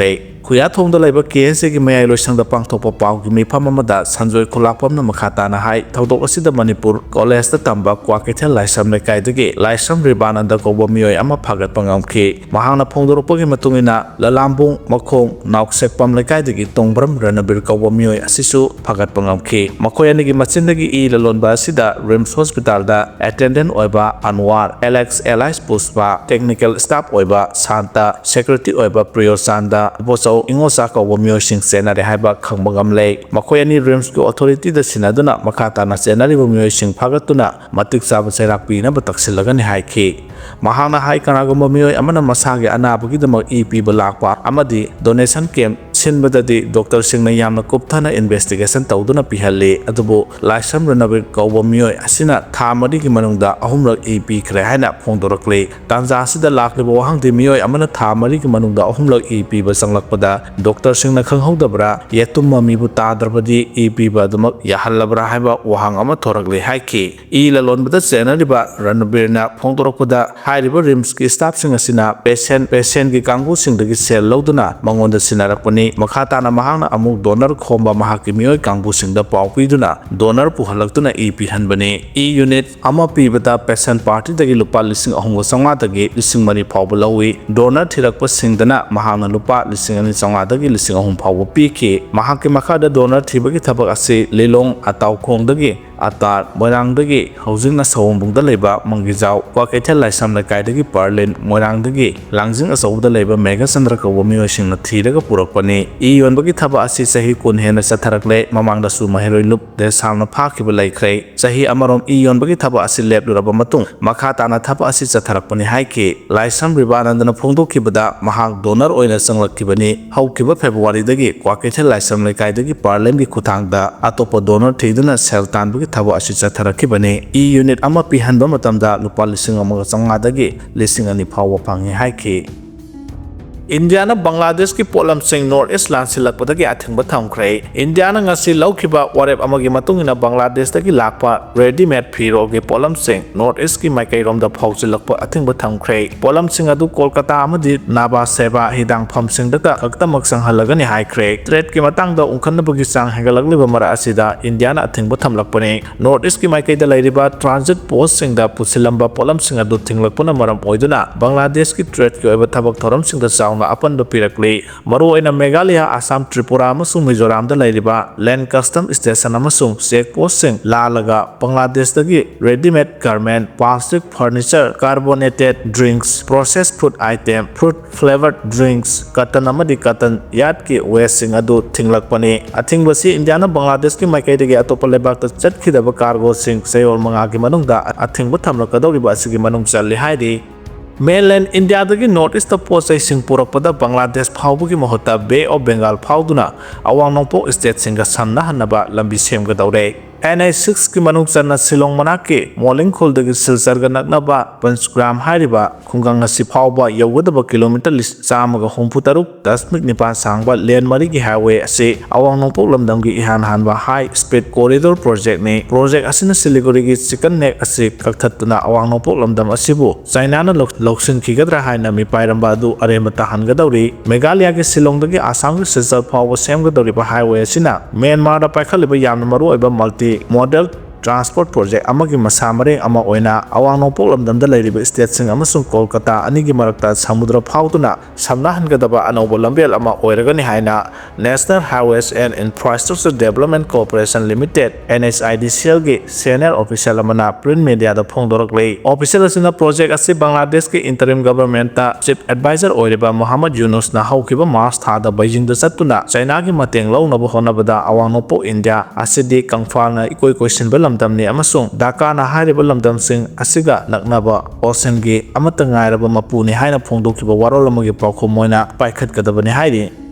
ꯈꯨꯌꯥꯊꯣꯡꯗ ꯂꯩꯕ K S A ꯒꯤ ꯃꯌꯥꯏ ꯂꯣꯏꯁꯪꯗ ꯄꯥꯡꯊꯣꯛꯄ ꯄꯥꯎꯒꯤ ꯃꯤꯐꯝ ꯑꯃꯗ ꯁꯟꯖꯣꯏ ꯈꯨꯂꯥꯛꯄꯝꯅ ꯃꯈꯥ ꯇꯥꯅ ꯍꯥꯏ, ꯊꯧꯗꯣꯛ ꯑꯁꯤꯗ ꯃꯅꯤꯄꯨꯔ ꯀꯣꯂꯦꯖꯇ ꯇꯝꯕ ꯀ꯭ꯋꯥꯀꯩꯊꯦꯜ ꯂꯥꯏꯁ꯭ꯔꯝ ꯂꯩꯀꯥꯏꯗꯒꯤ ꯂꯥꯏꯁ꯭ꯔꯝ ꯔꯤꯕꯥꯅꯟꯗ ꯀꯧꯕ ꯃꯤꯑꯣꯏ ꯑꯃ ꯐꯥꯒꯠꯄ ꯉꯝꯈꯤ꯫ ꯃꯍꯥꯛꯅ ꯐꯣꯡꯗꯣꯔꯛꯄꯒꯤ ꯃꯇꯨꯡ ꯏꯟꯅ, ꯂꯂꯥꯝꯕꯨꯡ ꯃꯈꯣꯡ ꯅꯥꯎꯁꯦꯛꯄꯝ ꯂꯩꯀꯥꯏꯗꯒꯤ ꯇꯣꯡꯕ꯭ꯔꯝ ꯔꯅꯕꯤꯔ ꯀꯧꯕ ꯃꯤꯑꯣꯏ ꯑꯁꯤꯁꯨ ꯐꯥꯒꯠꯄ ꯉꯝꯈꯤ꯫ ꯃꯈꯣꯏ ꯑꯅꯤꯒꯤ ꯃꯆꯤꯟꯗꯒꯤ ꯏ ꯂꯂꯣꯟꯕ ꯑꯁꯤꯗ RIMS ꯍꯣꯁꯄꯤꯇꯥꯜꯗ attendant ꯑꯣꯏꯕ ꯑꯟꯋꯥꯔ, Alex alias ꯄꯨꯁꯄꯥ, technical staff ꯑꯣꯏꯕ ꯁꯥꯟꯇ, security ꯑꯣꯏꯕ ꯄ꯭ꯔꯤꯌꯣꯆꯥꯟꯗ, ꯕꯣꯆꯧ ꯏꯉꯣꯆꯥ ꯀꯧꯕ ꯃꯤꯑꯣꯏꯁꯤꯡ ꯆꯦꯟꯅꯔꯦ ꯍꯥꯏꯕ ꯈꯪꯕ ꯉꯝꯂꯦ꯫ ꯃꯈꯣꯏ ꯑꯅꯤ RIMSꯀꯤ authorityꯗ ꯁꯤꯟꯅꯗꯨꯅ ꯃꯈꯥ ꯇꯥꯅ ꯆꯦꯟꯅꯔꯤꯕ ꯃꯤꯑꯣꯏꯁꯤꯡ ꯐꯥꯒꯠꯇꯨꯅ ꯃꯇꯤꯛ ꯆꯥꯕ ꯆꯩꯔꯥꯛ ꯄꯤꯅꯕ ꯇꯛꯁꯤꯜꯂꯒꯅꯤ ꯍꯥꯏꯈꯤ꯫ ꯃꯍꯥꯛꯅ ꯍꯥꯏ, ꯀꯅꯥꯒꯨꯝꯕ ꯃꯤꯑꯣꯏ ꯑꯃꯅ ꯃꯁꯥꯒꯤ ꯑꯅꯥꯕꯒꯤꯗꯃꯛ ꯏ ꯄꯤꯕ ꯂꯥꯛꯄ ꯑꯃꯗꯤ donation camp ꯁꯤꯟꯕꯗꯗꯤ doctorꯁꯤꯡꯅ ꯌꯥꯝꯅ ꯀꯨꯞꯊꯅ investigation ꯇꯧꯗꯨꯅ ꯄꯤꯍꯜꯂꯤ꯫ ꯑꯗꯨꯕꯨ ꯂꯥꯏꯁ꯭ꯔꯝ ꯔꯅꯕꯤꯔ ꯀꯧꯕ ꯃꯤꯑꯣꯏ ꯑꯁꯤꯅ ꯊꯥ ꯃꯔꯤꯒꯤ ꯃꯅꯨꯡꯗ ꯑꯍꯨꯝꯂꯛ ꯏ ꯄꯤꯈ꯭ꯔꯦ ꯍꯥꯏꯅ ꯐꯣꯡꯗꯣꯔꯛꯂꯤ꯫ ꯇꯥꯟꯖꯥ ꯑꯁꯤꯗ ꯂꯥꯛꯂꯤꯕ ꯋꯥꯍꯪꯗꯤ, ꯃꯤꯑꯣꯏ ꯑꯃꯅ ꯊꯥ ꯃꯔꯤꯒꯤ ꯃꯅꯨꯡꯗ ꯑꯍꯨꯝꯂꯛ ꯏ ꯄꯤꯕ ꯆꯪꯂꯛꯄꯗ doctorꯁꯤꯡꯅ ꯈꯪꯍꯧꯗꯕ꯭ꯔꯥ? ꯌꯦꯇꯨꯝ ꯃꯃꯤꯕꯨ ꯇꯥꯗ꯭ꯔꯕꯗꯤ ꯏ ꯄꯤꯕ ꯑꯗꯨꯃꯛ ꯌꯥꯍꯜꯂꯕ꯭ꯔꯥ ꯍꯥꯏꯕ ꯋꯥꯍꯪ ꯑꯃ ꯊꯣꯔꯛꯂꯤ ꯍꯥꯏꯈꯤ꯫ ꯏ ꯂꯂꯣꯟꯕꯗ ꯆꯦꯟꯅꯔꯤꯕ ꯔꯅꯕꯤꯔꯅ ꯐꯣꯡꯗꯣꯔꯛꯄꯗ, ꯍꯥꯏꯔꯤꯕ RIMSꯀꯤ staffꯁꯤꯡ ꯑꯁꯤꯅ patient, patientꯀꯤ ꯀꯥꯡꯕꯨꯁꯤꯡꯗꯒꯤ ꯁꯦꯜ ꯂꯧꯗꯨꯅ ꯃꯉꯣꯟꯗ ꯁꯤꯟꯅꯔꯛꯄꯅꯤ꯫ ꯃꯈꯥ ꯇꯥꯅ ꯃꯍꯥꯛꯅ ꯑꯃꯨꯛ donor ꯈꯣꯝꯕ ꯃꯍꯥꯛꯀꯤ ꯃꯤꯑꯣꯏ ꯀꯥꯡꯕꯨꯁꯤꯡꯗ ꯄꯥꯎ ꯄꯤꯗꯨꯅ donor ꯄꯨꯍꯜꯂꯛꯇꯨꯅ ꯏ ꯄꯤꯍꯟꯕꯅꯤ꯫ ꯏ unit ꯑꯃ ꯄꯤꯕꯗ patient party ꯗꯒꯤ ꯂꯨꯄꯥ ꯂꯤꯁꯤꯡ ꯑꯍꯨꯝꯒ ꯆꯥꯝꯃꯉꯥꯗꯒꯤ ꯂꯤꯁꯤꯡ ꯃꯔꯤ ꯐꯥꯎꯕ ꯂꯧꯏ꯫ Donor ꯊꯤꯔꯛꯄꯁꯤꯡꯗꯅ ꯃꯍꯥꯛꯅ ꯂꯨꯄꯥ ꯂꯤꯁꯤꯡ ꯑꯅꯤ ꯆꯥꯝꯃꯉꯥꯗꯒꯤ ꯂꯤꯁꯤꯡ ꯑꯍꯨꯝ ꯐꯥꯎꯕ ꯄꯤꯈꯤ꯫ ꯃꯍꯥꯛꯀꯤ ꯃꯈꯥꯗ donor ꯊꯤꯕꯒꯤ ꯊꯕꯛ ꯑꯁꯤ ꯂꯤꯂꯣꯡ ꯑꯇꯥꯎꯈꯣꯡꯗꯒꯤ ꯑꯇꯥꯔ, ꯃꯣꯏꯔꯥꯡꯗꯒꯤ ꯍꯧꯖꯤꯛꯅ ꯁꯑꯣꯝꯕꯨꯡꯗ ꯂꯩꯕ ꯃꯪꯒꯤꯖꯥꯎ, ꯀ꯭ꯋꯥꯀꯩꯊꯦꯜ ꯂꯥꯏꯁ꯭ꯔꯝ ꯂꯩꯀꯥꯏꯗꯒꯤ ꯄꯔꯂꯤꯟ, ꯃꯣꯏꯔꯥꯡꯗꯒꯤ ꯂꯥꯡꯖꯤꯡ ꯑꯆꯧꯕꯗ ꯂꯩꯕ ꯃꯦꯘꯆꯟꯗ꯭ꯔ ꯀꯧꯕ ꯃꯤꯑꯣꯏꯁꯤꯡꯅ ꯊꯤꯔꯒ ꯄꯨꯔꯛꯄꯅꯤ꯫ ꯏ ꯌꯣꯟꯕꯒꯤ ꯊꯕꯛ ꯑꯁꯤ ꯆꯍꯤ ꯀꯨꯟ ꯍꯦꯟꯅ ꯆꯠꯊꯔꯛꯂꯦ꯫ ꯃꯃꯥꯡꯗꯁꯨ ꯃꯍꯩꯔꯣꯏ ꯂꯨꯞ ꯗꯦꯁꯥꯜꯅ ꯐꯥꯈꯤꯕ ꯂꯩꯈ꯭ꯔꯦ꯫ ꯆꯍꯤ ꯑꯃꯔꯣꯝ ꯏ ꯌꯣꯟꯕꯒꯤ ꯊꯕꯛ ꯑꯁꯤ ꯂꯦꯞꯂꯨꯔꯕ ꯃꯇꯨꯡ ꯃꯈꯥ ꯇꯥꯅ ꯊꯕꯛ ꯑꯁꯤ ꯆꯠꯊꯔꯛꯄꯅꯤ ꯍꯥꯏꯈꯤ꯫ ꯂꯥꯏꯁ꯭ꯔꯝ ꯔꯤꯕꯥꯅꯟꯗꯅ ꯐꯣꯡꯗꯣꯛꯈꯤꯕꯗ ꯃꯍꯥꯛ donor ꯑꯣꯏꯅ ꯆꯪꯂꯛꯈꯤꯕꯅꯤ꯫ ꯍꯧꯈꯤꯕ ꯐꯦꯕ꯭ꯔꯨꯋꯥꯔꯤꯗꯒꯤ ꯀ꯭ꯋꯥꯀꯩꯊꯦꯜ ꯂꯥꯏꯁ꯭ꯔꯝ ꯂꯩꯀꯥꯏꯗꯒꯤ ꯄꯥꯔꯂꯦꯝꯒꯤ ꯈꯨꯠꯊꯥꯡꯗ ꯑꯇꯣꯞꯄ donor ꯊꯤꯗꯨꯅ ꯁꯦꯜ ꯇꯥꯟꯕꯒꯤ ꯊꯕꯛ ꯑꯁꯤ ꯆꯠꯊꯔꯛꯈꯤꯕꯅꯤ꯫ ꯏ unit ꯑꯃ ꯄꯤꯍꯟꯕ ꯃꯇꯝꯗ ꯂꯨꯄꯥ ꯂꯤꯁꯤꯡ ꯑꯃꯒ ꯆꯥꯝꯃꯉꯥꯗꯒꯤ ꯂꯤꯁꯤꯡ ꯑꯅꯤ ꯐꯥꯎꯕ ꯐꯪꯏ ꯍꯥꯏꯈꯤ꯫ ꯏꯟꯗꯤꯌꯥꯅ ꯕꯪꯒ꯭ꯂꯥꯗꯦꯁꯀꯤ ꯄꯣꯠꯂꯝꯁꯤꯡ North East ꯂꯥꯟꯁꯤꯜꯂꯛꯄꯗꯒꯤ ꯑꯊꯤꯡꯕ ꯊꯝꯈ꯭ꯔꯦ꯫ ꯏꯟꯗꯤꯌꯥꯅ ꯉꯁꯤ ꯂꯧꯈꯤꯕ ꯋꯥꯔꯦꯞ ꯑꯃꯒꯤ ꯃꯇꯨꯡ ꯏꯟꯅ ꯕꯪꯒ꯭ꯂꯥꯗꯦꯁꯇꯒꯤ ꯂꯥꯛꯄ readymade ꯐꯤꯔꯣꯜꯒꯤ ꯄꯣꯠꯂꯝꯁꯤꯡ North East ꯀꯤ ꯃꯥꯏꯀꯩꯔꯣꯝꯗ ꯐꯥꯎꯖꯤꯜꯂꯛꯄ ꯑꯊꯤꯡꯕ ꯊꯝꯈ꯭ꯔꯦ꯫ ꯄꯣꯠꯂꯝꯁꯤꯡ ꯑꯗꯨ ꯀꯣꯜꯀꯇꯥ ꯑꯃꯗꯤ ꯅꯥꯕꯥ ꯁꯦꯕꯥ ꯍꯤꯗꯥꯡꯐꯝꯁꯤꯡꯗꯇ ꯈꯛꯇꯃꯛ ꯆꯪꯍꯜꯂꯒꯅꯤ ꯍꯥꯏꯈ꯭ꯔꯦ꯫ Trade ꯀꯤ ꯃꯇꯥꯡꯗ ꯎꯪꯈꯠꯅꯕꯒꯤ ꯆꯥꯡ ꯍꯦꯟꯒꯠꯂꯛꯂꯤꯕ ꯃꯔꯛ ꯑꯁꯤꯗ ꯏꯟꯗꯤꯌꯥꯅ ꯑꯊꯤꯡꯕ ꯊꯝꯂꯛꯄꯅꯤ꯫ North East ꯀꯤ ꯃꯥꯏꯀꯩꯗ ꯂꯩꯔꯤꯕ transit post ꯁꯤꯡꯗ ꯄꯨꯁꯤꯜꯂꯝꯕ ꯄꯣꯠꯂꯝꯁꯤꯡ ꯑꯗꯨ ꯊꯤꯡꯂꯛꯄꯅ ꯃꯔꯝ ꯑꯣꯏꯗꯨꯅ ꯕꯪꯒ꯭ꯂꯥꯗꯦꯁꯀꯤ trade ꯀꯤ ꯑꯣꯏꯕ ꯊꯕꯛ ꯊꯧꯔꯝꯁꯤꯡꯗ ꯆꯥꯎꯅ ꯑꯄꯟꯕ ꯄꯤꯔꯛꯂꯤ꯫ ꯃꯔꯨꯑꯣꯏꯅ ꯃꯦꯘꯥꯂꯌꯥ, ꯑꯁꯥꯝ, ꯇ꯭ꯔꯤꯄꯨꯔꯥ ꯑꯃꯁꯨꯡ ꯃꯤꯖꯣꯔꯥꯝꯗ ꯂꯩꯔꯤꯕ land custom station ꯑꯃꯁꯨꯡ check post ꯁꯤꯡ ꯂꯥꯜꯂꯒ ꯕꯪꯒ꯭ꯂꯥꯗꯦꯁꯇꯒꯤ readymade garment, plastic furniture, carbonated drinks, processed food item, fruit flavoured drinks, cotton ꯑꯃꯗꯤ cotton yard ꯀꯤ waste ꯁꯤꯡ ꯑꯗꯨ ꯊꯤꯡꯂꯛꯄꯅꯤ꯫ ꯑꯊꯤꯡꯕꯁꯤ ꯏꯟꯗꯤꯌꯥꯅ ꯕꯪꯒ꯭ꯂꯥꯗꯦꯁꯀꯤ ꯃꯥꯏꯀꯩꯗꯒꯤ ꯑꯇꯣꯞꯄ ꯂꯩꯕꯥꯛꯇ ꯆꯠꯈꯤꯗꯕ cargo ꯁꯤꯡ ꯆꯌꯣꯜ ꯃꯉꯥꯒꯤ ꯃꯅꯨꯡꯗ ꯑꯊꯤꯡꯕ ꯊꯝꯂꯛꯀꯗꯧꯔꯤꯕ ꯑꯁꯤꯒꯤ ꯃꯅꯨꯡ ꯆꯜꯂꯤ ꯍꯥꯏꯔꯤ꯫ Mainland ꯏꯟꯗꯤꯌꯥꯗꯒꯤ North East ꯇ ꯄꯣꯠ ꯆꯩꯁꯤꯡ ꯄꯨꯔꯛꯄꯗ ꯕꯪꯒ꯭ꯂꯥꯗꯦꯁ ꯐꯥꯎꯕꯒꯤ ꯃꯍꯨꯠꯇ Bay of Bengal ꯐꯥꯎꯗꯨꯅ ꯑꯋꯥꯡ ꯅꯣꯡꯄꯣꯛ state ꯁꯤꯡꯒ ꯁꯝꯅꯍꯟꯅꯕ ꯂꯝꯕꯤ ꯁꯦꯝꯒꯗꯧꯔꯦ꯫ ꯑꯦꯟ ꯑꯩꯆ ꯁꯤꯛꯁꯀꯤ ꯃꯅꯨꯡ ꯆꯟꯅ ꯁꯤꯂꯣꯡ ꯃꯅꯥꯛꯀꯤ ꯃꯣꯂꯤꯡꯈꯣꯜꯗꯒꯤ ꯁꯤꯜꯆꯔꯒ ꯅꯛꯅꯕ ꯄꯟꯆꯒ꯭ꯔꯥꯝ ꯍꯥꯏꯔꯤꯕ ꯈꯨꯡꯒꯪ ꯑꯁꯤ ꯐꯥꯎꯕ ꯌꯧꯒꯗꯕ ꯀꯤꯂꯣꯃꯤꯇꯔ ꯆꯥꯝꯃꯒ ꯍꯨꯝꯐꯨ ꯇꯔꯨꯛ ꯗꯁꯃꯤꯛ ꯅꯤꯄꯥꯟ ꯁꯥꯡꯕ ꯂꯦꯟ ꯃꯔꯤꯒꯤ ꯍꯥꯏꯋꯦ ꯑꯁꯤ ꯑꯋꯥꯡ ꯅꯣꯡꯄꯣꯛ ꯂꯝꯗꯝꯒꯤ ꯏꯍꯥꯟ ꯍꯥꯟꯕ ꯍꯥꯏ ꯁ꯭ꯄꯤꯗ ꯀꯣꯔꯤꯗꯣꯔ ꯄ꯭ꯔꯣꯖꯦꯛꯅꯤ꯫ ꯄ꯭ꯔꯣꯖꯦꯛ ꯑꯁꯤꯅ ꯁꯤꯂꯤꯒꯨꯔꯤꯒꯤ ꯆꯤꯀꯟ ꯅꯦꯛ ꯑꯁꯤ ꯀꯛꯊꯠꯇꯨꯅ ꯑꯋꯥꯡ ꯅꯣꯡꯄꯣꯛ ꯂꯝꯗꯝ ꯑꯁꯤꯕꯨ ꯆꯥꯏꯅꯥꯅ ꯂꯧ-, ꯂꯧꯁꯤꯟꯈꯤꯒꯗ꯭ꯔꯥ ꯍꯥꯏꯅ ꯃꯤꯄꯥꯏꯔꯝꯕ ꯑꯗꯨ ꯑꯔꯦꯝꯕ ꯇꯥꯍꯟꯒꯗꯧꯔꯤ꯫ ꯃꯦꯘꯥꯂꯌꯥꯒꯤ ꯁꯤꯂꯣꯡꯗꯒꯤ ꯑꯁꯥꯝꯒꯤ ꯁꯤꯜꯆꯔ ꯐꯥꯎꯕ ꯁꯦꯝꯒꯗꯧꯔꯤꯕ ꯍꯥꯏꯋꯦ ꯑꯁꯤꯅ ꯃ꯭ꯌꯥꯟꯃꯥꯔꯗ ꯄꯥꯏꯈꯠꯂꯤꯕ ꯌꯥꯝꯅ ꯃꯔꯨꯑꯣꯏꯕ ꯃꯜꯇꯤ ꯃꯣꯗꯦꯜ ꯇ꯭ꯔꯥꯟꯁꯄꯣꯔꯠ ꯄ꯭ꯔꯣꯖꯦꯛ ꯑꯃꯒꯤ ꯃꯁꯥ ꯃꯔꯦꯡ ꯑꯃ ꯑꯣꯏꯅ ꯑꯋꯥꯡ ꯅꯣꯡꯄꯣꯛ ꯂꯝꯗꯝꯗ ꯂꯩꯔꯤꯕ ꯁ꯭ꯇꯦꯠꯁꯤꯡ ꯑꯃꯁꯨꯡ ꯀꯣꯜꯀꯇꯥ ꯑꯅꯤꯒꯤ ꯃꯔꯛꯇ ꯁꯃꯨꯗ꯭ꯔ ꯐꯥꯎꯗꯨꯅ ꯁꯝꯅꯍꯟꯒꯗꯕ ꯑꯅꯧꯕ ꯂꯝꯕꯦꯜ ꯑꯃ ꯑꯣꯏꯔꯒꯅꯤ ꯍꯥꯏꯅ National Highways and Infrastructure Development Corporation Limited, N H I D C L ꯒꯤ senior official ꯑꯃꯅ print mediaꯗ ꯐꯣꯡꯗꯣꯔꯛꯂꯤ꯫ Official ꯑꯁꯤꯅ ꯄ꯭ꯔꯣꯖꯦꯛ ꯑꯁꯤ ꯕꯪꯒ꯭ꯂꯥꯗꯦꯁꯀꯤ interim governmentꯇ chief advisor ꯑꯣꯏꯔꯤꯕ ꯃꯣꯍꯝꯃꯗ ꯌꯨꯅꯨꯁꯅ ꯍꯧꯈꯤꯕ ꯃꯥꯔꯆ ꯊꯥꯗ ꯕꯩꯖꯤꯡꯗ ꯆꯠꯇꯨꯅ ꯆꯥꯏꯅꯥꯒꯤ ꯃꯇꯦꯡ ꯂꯧꯅꯕ ꯍꯣꯠꯅꯕꯗ ꯑꯋꯥꯡ ꯅꯣꯡꯄꯣꯛ ꯏꯟꯗꯤꯌꯥ ꯑꯁꯤꯗꯤ ꯀꯪꯐꯥꯜꯅ ꯏꯀꯣꯏ ꯀꯣꯏꯁꯤꯟꯕ ꯂꯝꯗꯝꯅꯤ ꯑꯃꯁꯨꯡ ꯙꯥꯀꯥꯅ ꯍꯥꯏꯔꯤꯕ ꯂꯝꯗꯝꯁꯤꯡ ꯑꯁꯤꯒ ꯅꯛꯅꯕ ꯑꯣꯁꯤꯟꯒꯤ ꯑꯃꯠꯇ ꯉꯥꯏꯔꯕ ꯃꯄꯨꯅꯤ ꯍꯥꯏꯅ ꯐꯣꯡꯗꯣꯛꯈꯤꯕ ꯋꯥꯔꯣꯜ ꯑꯃꯒꯤ ꯄꯥꯎꯈꯨꯝ ꯑꯣꯏꯅ ꯄꯥꯏꯈꯠꯀꯗꯕꯅꯤ ꯍꯥꯏꯔꯤ꯫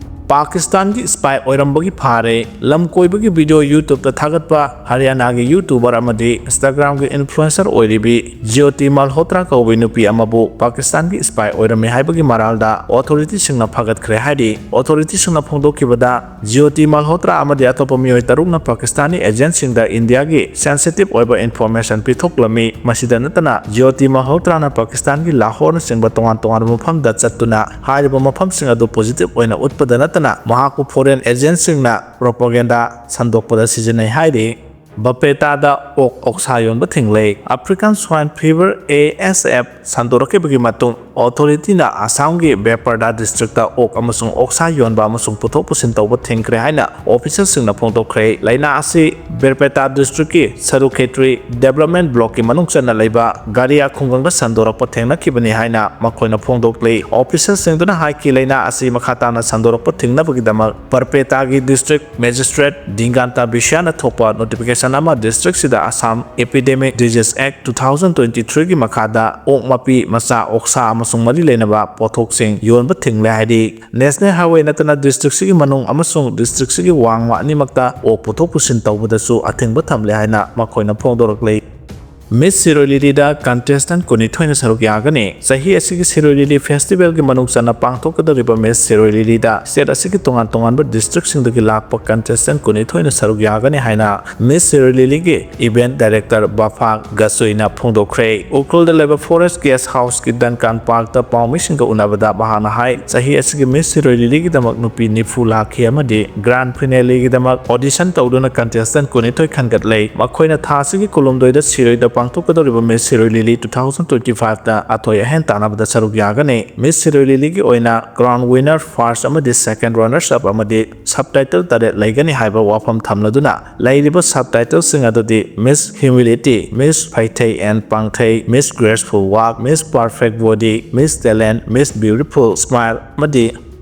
ꯄꯥꯀꯤꯁꯇꯥꯟꯒꯤ spy ꯑꯣꯏꯔꯝꯕꯒꯤ ꯐꯥꯔꯦ꯫ ꯂꯝ ꯀꯣꯏꯕꯒꯤ video YouTubeꯇ ꯊꯥꯒꯠꯄ ꯍꯔꯤꯌꯥꯅꯥꯒꯤ YouTuber ꯑꯃꯗꯤ Instagramꯒꯤ influencer ꯑꯣꯏꯔꯤꯕꯤ ꯖ꯭ꯌꯣꯇꯤ ꯃꯜꯍꯣꯇ꯭ꯔꯥ ꯀꯧꯕ ꯅꯨꯄꯤ ꯑꯃꯕꯨ ꯄꯥꯀꯤꯁꯇꯥꯟꯒꯤ spy ꯑꯣꯏꯔꯝꯃꯤ ꯍꯥꯏꯕꯒꯤ ꯃꯔꯥꯜꯗ authorityꯁꯤꯡꯅ ꯐꯥꯒꯠꯈ꯭ꯔꯦ ꯍꯥꯏꯔꯤ꯫ Authorityꯁꯤꯡꯅ ꯐꯣꯡꯗꯣꯛꯈꯤꯕꯗ ꯖ꯭ꯌꯣꯇꯤ ꯃꯜꯍꯣꯇ꯭ꯔꯥ ꯑꯃꯗꯤ ꯑꯇꯣꯞꯄ ꯃꯤꯑꯣꯏ ꯇꯔꯨꯛꯅ ꯄꯥꯀꯤꯁꯇꯥꯅꯤ agentꯁꯤꯡꯗ ꯏꯟꯗꯤꯌꯥꯒꯤ sensitive ꯑꯣꯏꯕ information ꯄꯤꯊꯣꯛꯂꯝꯃꯤ꯫ ꯃꯁꯤꯗ ꯅꯠꯇꯅ ꯖ꯭ꯌꯣꯇꯤ ꯃꯜꯍꯣꯇ꯭ꯔꯥꯅ ꯄꯥꯀꯤꯁꯇꯥꯟꯒꯤ ꯂꯥꯍꯣꯔꯅꯆꯤꯡꯕ ꯇꯣꯉꯥꯟ ꯇꯣꯉꯥꯟꯕ ꯃꯐꯝꯗ ꯆꯠꯇꯨꯅ ꯍꯥꯏꯔꯤꯕ ꯃꯐꯝꯁꯤꯡ ꯑꯗꯨ positive ꯑꯣꯏꯅ ꯎꯠꯄꯗ ꯅꯠꯇꯅ ꯃꯍꯥꯛꯄꯨ foreign agentꯁꯤꯡꯅ propaganda ꯁꯟꯗꯣꯛꯄꯗ ꯁꯤꯖꯤꯟꯅꯩ ꯍꯥꯏꯔꯤ꯫ ꯕꯄꯦꯇꯥꯗ ꯑꯣꯛ ꯑꯣꯛꯁꯥ ꯌꯣꯟꯕ ꯊꯤꯡꯂꯦ꯫ African Swine Fever, A S F, ꯁꯟꯗꯣꯔꯛꯈꯤꯕꯒꯤ ꯃꯇꯨꯡ authorityꯅ ꯑꯁꯥꯝꯒꯤ ꯕꯦꯄꯔꯗꯥ districtꯇ ꯑꯣꯛ ꯑꯃꯁꯨꯡ ꯑꯣꯛꯁꯥ ꯌꯣꯟꯕ ꯑꯃꯁꯨꯡ ꯄꯨꯊꯣꯛ ꯄꯨꯁꯤꯟ ꯇꯧꯕ ꯊꯤꯡꯈ꯭ꯔꯦ ꯍꯥꯏꯅ officialꯁꯤꯡꯅ ꯐꯣꯡꯗꯣꯛꯈ꯭ꯔꯦ꯫ ꯂꯥꯏꯅꯥ ꯑꯁꯤ ꯕꯦꯔꯄꯦꯇꯥ districtꯀꯤ ꯁꯔꯨꯈꯦꯇ꯭ꯔꯤ development blockꯀꯤ ꯃꯅꯨꯡ ꯆꯟꯅ ꯂꯩꯕ ꯒꯥꯔꯤꯌꯥ ꯈꯨꯡꯒꯪꯗ ꯁꯟꯗꯣꯔꯛꯄ ꯊꯦꯡꯅꯈꯤꯕꯅꯤ ꯍꯥꯏꯅ ꯃꯈꯣꯏꯅ ꯐꯣꯡꯗꯣꯛꯂꯤ꯫ Officialꯁꯤꯡꯗꯨꯅ ꯍꯥꯏꯈꯤ, ꯂꯥꯏꯅꯥ ꯑꯁꯤ ꯃꯈꯥ ꯇꯥꯅ ꯁꯟꯗꯣꯔꯛꯄ ꯊꯤꯡꯅꯕꯒꯤꯗꯃꯛ ꯕꯔꯄꯦꯇꯥꯒꯤ district magistrate ꯗꯤꯡꯒꯥꯟꯇꯥ ꯕꯤꯁ꯭ꯌꯥꯅ ꯊꯣꯛꯄ notification ꯁꯟ ꯑꯃ ꯗꯤꯁꯇ꯭ꯔꯤꯛꯁꯤꯗ Assam Epidemic Disease Act two thousand twenty three ꯒꯤ ꯃꯈꯥꯗ ꯑꯣꯛ ꯃꯄꯤ, ꯃꯆꯥ, ꯑꯣꯛꯁꯥ ꯑꯃꯁꯨꯡ ꯃꯔꯤ ꯂꯩꯅꯕ ꯄꯣꯠꯊꯣꯛꯁꯤꯡ ꯌꯣꯟꯕ ꯊꯤꯡꯂꯦ ꯍꯥꯏꯔꯤ꯫ ꯅꯦꯁꯅꯦꯜ ꯍꯥꯏꯋꯦ ꯅꯠꯇꯅ ꯗꯤꯁꯇ꯭ꯔꯤꯛꯁꯤꯒꯤ ꯃꯅꯨꯡ ꯑꯃꯁꯨꯡ ꯗꯤꯁꯇ꯭ꯔꯤꯛꯁꯤꯒꯤ ꯋꯥꯡꯃ ꯑꯅꯤꯃꯛꯇ ꯑꯣꯛ ꯄꯨꯊꯣꯛ ꯄꯨꯁꯤꯟ ꯇꯧꯕꯗꯁꯨ ꯑꯊꯤꯡꯕ ꯊꯝꯂꯦ ꯍꯥꯏꯅ ꯃꯈꯣꯏꯅ ꯐꯣꯡꯗꯣꯔꯛꯂꯤ꯫ ꯃꯤꯁ ꯁꯤꯔꯣꯏ ꯂꯤꯂꯤꯗ ꯀꯟꯇꯦꯁꯇꯦꯟꯠ ꯀꯨꯟꯅꯤꯊꯣꯏꯅ ꯁꯔꯨꯛ ꯌꯥꯒꯅꯤ꯫ ꯆꯍꯤ ꯑꯁꯤꯒꯤ ꯁꯤꯔꯣꯏ ꯂꯤꯂꯤ ꯐꯦꯁꯇꯤꯚꯦꯜꯒꯤ ꯃꯅꯨꯡ ꯆꯟꯅ ꯄꯥꯡꯊꯣꯛꯀꯗꯧꯔꯤꯕ ꯃꯤꯁ ꯁꯤꯔꯣꯏ ꯂꯤꯂꯤꯗ ꯁ꯭ꯇꯦꯠ ꯑꯁꯤꯒꯤ ꯇꯣꯉꯥꯟ ꯇꯣꯉꯥꯟꯕ ꯗꯤꯁꯇ꯭ꯔꯤꯛꯁꯤꯡꯗꯒꯤ ꯂꯥꯛꯄ ꯀꯟꯇꯦꯁꯇꯦꯟꯠ ꯀꯨꯟꯅꯤꯊꯣꯏꯅ ꯁꯔꯨꯛ ꯌꯥꯒꯅꯤ ꯍꯥꯏꯅ ꯃꯤꯁ ꯁꯤꯔꯣꯏ ꯂꯤꯂꯤꯒꯤ ꯏꯚꯦꯟꯠ ꯗꯥꯏꯔꯦꯛꯇꯔ ꯕꯥꯐꯥ ꯒꯁꯨꯏꯅ ꯐꯣꯡꯗꯣꯛꯈ꯭ꯔꯦ꯫ ꯎꯈ꯭ꯔꯨꯜꯗ ꯂꯩꯕ ꯐꯣꯔꯦꯁ꯭ꯠ ꯒꯦꯁ꯭ꯠ ꯍꯥꯎꯁꯀꯤ ꯗꯟꯀꯥꯟ ꯄꯥꯔꯛꯇ ꯄꯥꯎꯃꯤꯁꯤꯡꯒ ꯎꯅꯕꯗ ꯃꯍꯥꯛꯅ ꯍꯥꯏ, ꯆꯍꯤ ꯑꯁꯤꯒꯤ ꯃꯤꯁ ꯁꯤꯔꯣꯏ ꯂꯤꯂꯤꯒꯤꯗꯃꯛ ꯅꯨꯄꯤ ꯅꯤꯐꯨ ꯂꯥꯛꯈꯤ ꯑꯃꯗꯤ ꯒ꯭ꯔꯥꯟ ꯐꯤꯅꯦꯂꯤꯒꯤꯗꯃꯛ ꯑꯣꯗꯤꯁꯟ ꯇꯧꯗꯨꯅ ꯀꯟꯇꯦꯁꯇꯦꯟꯠ ꯀꯨꯟꯅꯤꯊꯣꯏ ꯈꯟꯒꯠꯂꯦ꯫ ꯃꯈꯣꯏꯅ ꯊꯥ ꯑꯁꯤꯒꯤ ꯀꯨꯟꯍꯨꯝꯗꯣꯏꯗ ꯁꯤꯔꯣꯏꯗ ꯄꯥꯡꯊꯣꯛꯀꯗꯧꯔꯤꯕ ꯃꯤꯁ ꯁꯤꯔꯣꯏ ꯂꯤꯂꯤ two thousand twenty five ꯇ ꯑꯊꯣꯏ ꯑꯍꯦꯟ ꯇꯥꯟꯅꯕꯗ ꯁꯔꯨꯛ ꯌꯥꯒꯅꯤ꯫ ꯃꯤꯁ ꯁꯤꯔꯣꯏ ꯂꯤꯂꯤꯒꯤ ꯑꯣꯏꯅ ꯀ꯭ꯔꯥꯎꯟ ꯋꯤꯅꯔ, ꯐꯥꯔꯁ꯭ꯠ ꯑꯃꯗꯤ ꯁꯦꯀꯦꯟꯗ ꯔꯅꯔꯁ ꯑꯞ ꯑꯃꯗꯤ ꯁꯕ ꯇꯥꯏꯇꯜ ꯇꯔꯦꯠ ꯂꯩꯒꯅꯤ ꯍꯥꯏꯕ ꯋꯥꯐꯝ ꯊꯝꯂꯗꯨꯅ, ꯂꯩꯔꯤꯕ ꯁꯕ ꯇꯥꯏꯇꯜꯁꯤꯡ ꯑꯗꯨꯗꯤ ꯃꯤꯁ ꯍ꯭ꯌꯨꯃꯤꯂꯤꯇꯤ, ꯃꯤꯁ ꯐꯩꯊꯩ ꯑꯦꯟ ꯄꯥꯡꯊꯩ, miss graceful walk, miss perfect body, miss talent, miss beautiful smile ꯑꯃꯗꯤ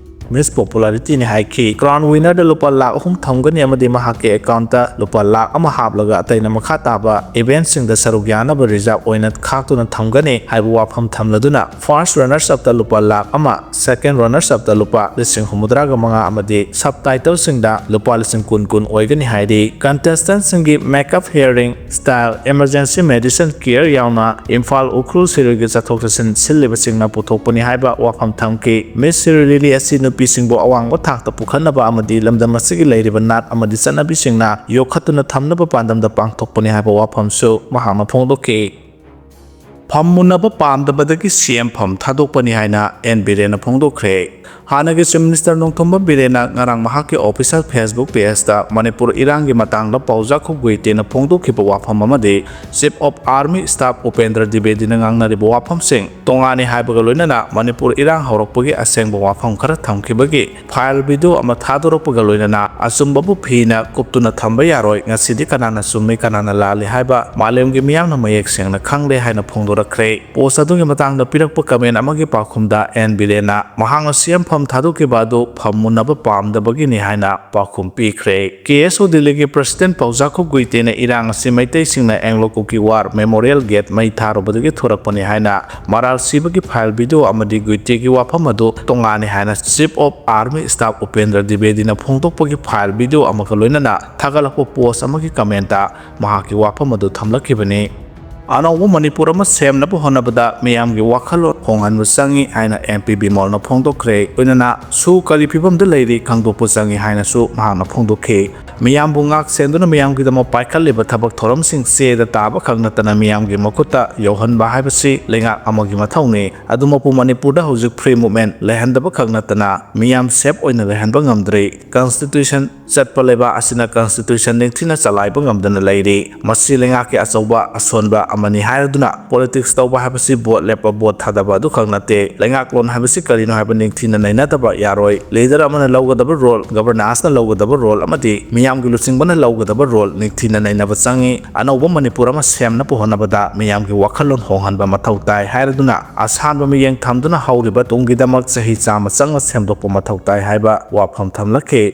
ꯃꯤꯁ ꯄꯣꯄꯨꯂꯥꯔꯤꯇꯤꯅꯤ ꯍꯥꯏꯈꯤ꯫ ꯀ꯭ꯔꯥꯎꯟ ꯋꯤꯅꯔꯗ ꯂꯨꯄꯥ ꯂꯥꯈ ꯑꯍꯨꯝ ꯊꯝꯒꯅꯤ ꯑꯃꯗꯤ ꯃꯍꯥꯛꯀꯤ ꯑꯦꯀꯥꯎꯟꯠꯇ ꯂꯨꯄꯥ ꯂꯥꯈ ꯑꯃ ꯍꯥꯞꯂꯒ ꯑꯇꯩꯅ ꯃꯈꯥ ꯇꯥꯕ ꯏꯚꯦꯟꯠꯁꯤꯡꯗ ꯁꯔꯨꯛ ꯌꯥꯅꯕ ꯔꯤꯖꯥꯔꯚ ꯑꯣꯏꯅ ꯈꯥꯛꯇꯨꯅ ꯊꯝꯒꯅꯤ ꯍꯥꯏꯕ ꯋꯥꯐꯝ ꯊꯝꯂꯗꯨꯅ, ꯐꯥꯔꯁ꯭ꯠ ꯔꯅꯔꯁ ꯑꯞꯇ ꯂꯨꯄꯥ ꯂꯥꯈ ꯑꯃ, ꯁꯦꯀꯦꯟꯗ ꯔꯅꯔꯁ ꯑꯞꯇ ꯂꯨꯄꯥ ꯂꯤꯁꯤꯡ ꯍꯨꯝꯐꯨꯇꯔꯥꯒ ꯃꯉꯥ ꯑꯃꯗꯤ ꯁꯕ ꯇꯥꯏꯇꯜꯁꯤꯡꯗ ꯂꯨꯄꯥ ꯂꯤꯁꯤꯡ ꯀꯨꯟ ꯀꯨꯟ ꯑꯣꯏꯒꯅꯤ ꯍꯥꯏꯔꯤ꯫ ꯀꯟꯇꯦꯁꯇꯦꯟꯠꯁꯤꯡꯒꯤ makeup, hearing, style, emergency medicine ꯀꯤꯌꯔ ꯌꯥꯎꯅ ꯏꯝꯐꯥꯜ ꯎꯈ꯭ꯔꯨꯜ ꯁꯤꯔꯣꯏꯒꯤ ꯆꯠꯊꯣꯛ ꯆꯠꯁꯤꯟ ꯁꯤꯜꯂꯤꯕꯁꯤꯡꯅ ꯄꯨꯊꯣꯛꯄꯅꯤ ꯍꯥꯏꯕ ꯋꯥꯐꯝ ꯊꯝꯈꯤ꯫ ꯃꯤꯁ ꯁꯤꯔꯣꯏ ꯂꯤꯂꯤ ꯑꯁꯤ ꯅꯨꯄꯤꯁꯤꯡꯕꯨ ꯑꯋꯥꯡꯕ ꯊꯥꯛꯇ ꯄꯨꯈꯠꯅꯕ ꯑꯃꯗꯤ ꯂꯝꯗꯝ ꯑꯁꯤꯒꯤ ꯂꯩꯔꯤꯕ ꯅꯥꯠ ꯑꯃꯗꯤ ꯆꯠꯅꯕꯤꯁꯤꯡꯅ ꯌꯣꯛꯈꯠꯇꯨꯅ ꯊꯝꯅꯕ ꯄꯥꯟꯗꯝꯗ ꯄꯥꯡꯊꯣꯛꯄꯅꯤ ꯍꯥꯏꯕ ꯋꯥꯐꯝꯁꯨ ꯃꯍꯥꯛꯅ ꯐꯣꯡꯗꯣꯛꯈꯤ꯫ ꯐꯝ ꯃꯨꯟꯅꯕ ꯄꯥꯝꯗꯕꯗꯒꯤ ꯁꯤ ꯑꯦꯝ ꯐꯝ ꯊꯥꯗꯣꯛꯄꯅꯤ ꯍꯥꯏꯅ ꯑꯦꯟ ꯕꯤꯔꯦꯟꯅ ꯐꯣꯡꯗꯣꯛꯈ꯭ꯔꯦ꯫ ꯍꯥꯟꯅꯒꯤ ꯆꯤꯐ ꯃꯤꯅꯤꯁꯇꯔ ꯅꯣꯡꯊꯣꯝꯕꯝ ꯕꯤꯔꯦꯟꯅ ꯉꯔꯥꯡ ꯃꯍꯥꯛꯀꯤ ꯑꯣꯐꯤꯁꯤꯌꯦꯜ ꯐꯦꯁꯕꯨꯛ ꯄꯦꯖꯇ ꯃꯅꯤꯄꯨꯔ ꯏꯔꯥꯡꯒꯤ ꯃꯇꯥꯡꯗ ꯄꯥꯎꯖꯥ ꯈꯨꯒꯨꯏꯇꯦꯅ ꯐꯣꯡꯗꯣꯛꯈꯤꯕ ꯋꯥꯐꯝ ꯑꯃꯗꯤ chief of army staff Upendra ꯗꯤꯕꯦꯗꯤꯅ ꯉꯥꯡꯅꯔꯤꯕ ꯋꯥꯐꯝꯁꯤꯡ ꯇꯣꯉꯥꯟꯅꯤ ꯍꯥꯏꯕꯒ ꯂꯣꯏꯅꯅ ꯃꯅꯤꯄꯨꯔ ꯏꯔꯥꯡ ꯍꯧꯔꯛꯄꯒꯤ ꯑꯁꯦꯡꯕ ꯋꯥꯐꯝ ꯈꯔ ꯊꯝꯈꯤꯕꯒꯤ ꯐꯥꯏꯜ ꯚꯤꯗꯤꯑꯣ ꯑꯃ ꯊꯥꯗꯣꯔꯛꯄꯒ ꯂꯣꯏꯅꯅ ꯑꯆꯨꯝꯕꯕꯨ ꯐꯤꯅ ꯀꯨꯞꯇꯨꯅ ꯊꯝꯕ ꯌꯥꯔꯣꯏ꯫ ꯉꯁꯤꯗꯤ ꯀꯅꯥꯅ ꯆꯨꯝꯃꯤ, ꯀꯅꯥꯅ ꯂꯥꯜꯂꯤ ꯍꯥꯏꯕ ꯃꯥꯂꯦꯝꯒꯤ ꯃꯤꯌꯥꯝꯅ ꯃꯌꯦꯛ ꯁꯦꯡꯅ ꯈꯪꯂꯦ ꯍꯥꯏꯅ ꯐꯣꯡꯗꯣꯔꯛꯈꯤ꯫ ꯈ꯭ꯔꯦ꯫ ꯄꯣꯁ ꯑꯗꯨꯒꯤ ꯃꯇꯥꯡꯗ ꯄꯤꯔꯛꯄ ꯀꯃꯦꯟ ꯑꯃꯒꯤ ꯄꯥꯎꯈꯨꯝꯗ ꯑꯦꯟ ꯕꯤꯔꯦꯟꯅ ꯃꯍꯥꯛꯅ ꯁꯤ ꯑꯦꯝ ꯐꯝ ꯊꯥꯗꯣꯛꯈꯤꯕ ꯑꯗꯨ ꯐꯝꯃꯨꯟꯅꯕ ꯄꯥꯝꯗꯕꯒꯤꯅꯤ ꯍꯥꯏꯅ ꯄꯥꯎꯈꯨꯝ ꯄꯤꯈ꯭ꯔꯦ꯫ ꯀꯦ ꯑꯦꯁ ꯑꯣ ꯗꯤꯜꯂꯤꯒꯤ ꯄ꯭ꯔꯁꯤꯗꯦꯟ ꯄꯥꯎꯖꯥꯈꯣꯞ ꯒꯨꯏꯇꯦꯅ ꯏꯔꯥꯡ ꯑꯁꯤ ꯃꯩꯇꯩꯁꯤꯡꯅ ꯑꯦꯡꯂꯣ ꯀꯨꯀꯤ ꯋꯥꯔ ꯃꯦꯃꯣꯔꯤꯌꯦꯜ ꯒꯦꯠ ꯃꯩ ꯊꯥꯔꯨꯕꯗꯒꯤ ꯊꯣꯔꯛꯄꯅꯤ ꯍꯥꯏꯅ ꯃꯔꯥꯜ ꯁꯤꯕꯒꯤ ꯐꯥꯏꯜ ꯚꯤꯗꯤꯑꯣ ꯑꯃꯗꯤ ꯒꯨꯏꯇꯦꯒꯤ ꯋꯥꯐꯝ ꯑꯗꯨ ꯇꯣꯉꯥꯟꯅꯤ ꯍꯥꯏꯅ chief of army staff Upendra ꯗꯤꯕꯦꯗꯤꯅ ꯐꯣꯡꯗꯣꯛꯄꯒꯤ ꯐꯥꯏꯜ ꯚꯤꯗꯤꯑꯣ ꯑꯃꯒ ꯂꯣꯏꯅꯅ ꯊꯥꯒꯠꯂꯛꯄ ꯄꯣꯁ ꯑꯃꯒꯤ ꯀꯃꯦꯟꯇ ꯃꯍꯥꯛꯀꯤ ꯋꯥꯐꯝ ꯑꯗꯨ ꯊꯝꯂꯛꯈꯤꯕꯅꯤ꯫ ꯑꯅꯧꯕ ꯃꯅꯤꯄꯨꯔ ꯑꯃ ꯁꯦꯝꯅꯕ ꯍꯣꯠꯅꯕꯗ ꯃꯤꯌꯥꯝꯒꯤ ꯋꯥꯈꯜꯂꯣꯟ ꯍꯣꯡꯍꯟꯕ ꯆꯪꯏ ꯍꯥꯏꯅ ꯑꯦꯝ ꯄꯤ ꯕꯤꯃꯣꯜꯅ ꯐꯣꯡꯗꯣꯛꯈ꯭ꯔꯦ꯫ ꯂꯣꯏꯅꯅ ꯁꯨ ꯀꯔꯤ ꯐꯤꯕꯝꯗ ꯂꯩꯔꯤ ꯈꯪꯗꯣꯛꯄ ꯆꯪꯏ ꯍꯥꯏꯅꯁꯨ ꯃꯍꯥꯛꯅ ꯐꯣꯡꯗꯣꯛꯈꯤ꯫ ꯃꯤꯌꯥꯝꯕꯨ ꯉꯥꯛ ꯁꯦꯟꯗꯨꯅ ꯃꯤꯌꯥꯝꯒꯤꯗꯃꯛ ꯄꯥꯏꯈꯠꯂꯤꯕ ꯊꯕꯛ ꯊꯧꯔꯝꯁꯤꯡ ꯆꯦꯗ ꯇꯥꯕ ꯈꯛ ꯅꯠꯇꯅ ꯃꯤꯌꯥꯝꯒꯤ ꯃꯈꯨꯠꯇ ꯌꯧꯍꯟꯕ ꯍꯥꯏꯕꯁꯤ ꯂꯩꯉꯥꯛ ꯑꯃꯒꯤ ꯃꯊꯧꯅꯤ꯫ ꯑꯗꯨꯃꯛꯄꯨ ꯃꯅꯤꯄꯨꯔꯗ ꯍꯧꯖꯤꯛ ꯐ꯭ꯔꯤ ꯃꯨꯚꯃꯦꯟ ꯂꯩꯍꯟꯗꯕ ꯈꯛ ꯅꯠꯇꯅ ꯃꯤꯌꯥꯝ ꯁꯦꯐ ꯑꯣꯏꯅ ꯂꯩꯍꯟꯕ ꯉꯝꯗ꯭ꯔꯤ꯫ ꯀꯟꯁꯇꯤꯇ꯭ꯌꯨꯁꯟ ꯆꯠꯄ ꯂꯩꯕꯥꯛ ꯑꯁꯤꯅ ꯀꯟꯁꯇꯤꯇ꯭ꯌꯨꯁꯟ ꯅꯤꯡꯊꯤꯅ ꯆꯂꯥꯏꯕ ꯉꯝꯗꯅ ꯂꯩꯔꯤ꯫ ꯃꯁꯤ ꯂꯩꯉꯥꯛꯀꯤ ꯑꯆꯧꯕ ꯑꯁꯣꯟꯕ ꯑꯃꯅꯤ ꯍꯥꯏꯔꯗꯨꯅ ꯄꯣꯂꯤꯇꯤꯛꯁ ꯇꯧꯕ ꯍꯥꯏꯕꯁꯤ ꯚꯣꯠ ꯂꯦꯞꯄ, ꯚꯣꯠ ꯊꯥꯗꯕ ꯑꯗꯨꯈꯛ ꯅꯠꯇꯦ꯫ ꯂꯩꯉꯥꯛꯂꯣꯟ ꯍꯥꯏꯕꯁꯤ ꯀꯔꯤꯅꯣ ꯍꯥꯏꯕ ꯅꯤꯡꯊꯤꯅ ꯅꯩꯅꯗꯕ ꯌꯥꯔꯣꯏ꯫ ꯂꯤꯗꯔ ꯑꯃꯅ ꯂꯧꯒꯗꯕ ꯔꯣꯜ, ꯒꯚꯔꯅꯥꯟꯁꯅ ꯂꯧꯒꯗꯕ ꯔꯣꯜ ꯑꯃꯗꯤ ꯃꯤꯌꯥꯝꯒꯤ ꯂꯨꯆꯤꯡꯕꯅ ꯂꯧꯒꯗꯕ ꯔꯣꯜ ꯅꯤꯡꯊꯤꯅ ꯅꯩꯅꯕ ꯆꯪꯏ꯫ ꯑꯅꯧꯕ ꯃꯅꯤꯄꯨꯔ ꯑꯃ ꯁꯦꯝꯅꯕ ꯍꯣꯠꯅꯕꯗ ꯃꯤꯌꯥꯝꯒꯤ ꯋꯥꯈꯜꯂꯣꯟ ꯍꯣꯡꯍꯟꯕ ꯃꯊꯧ ꯇꯥꯏ ꯍꯥꯏꯔꯗꯨꯅ ꯑꯁꯥꯟꯕ ꯃꯤꯠꯌꯦꯡ ꯊꯝꯗꯨꯅ ꯍꯧꯔꯤꯕ ꯇꯨꯡꯒꯤꯗꯃꯛ ꯆꯍꯤ ꯆꯥꯝꯃ ꯆꯪꯅ ꯁꯦꯝꯗꯣꯛꯄ ꯃꯊꯧ ꯇꯥꯏ ꯍꯥꯏꯕ ꯋꯥꯐꯝ ꯊꯝꯂꯛꯈꯤ꯫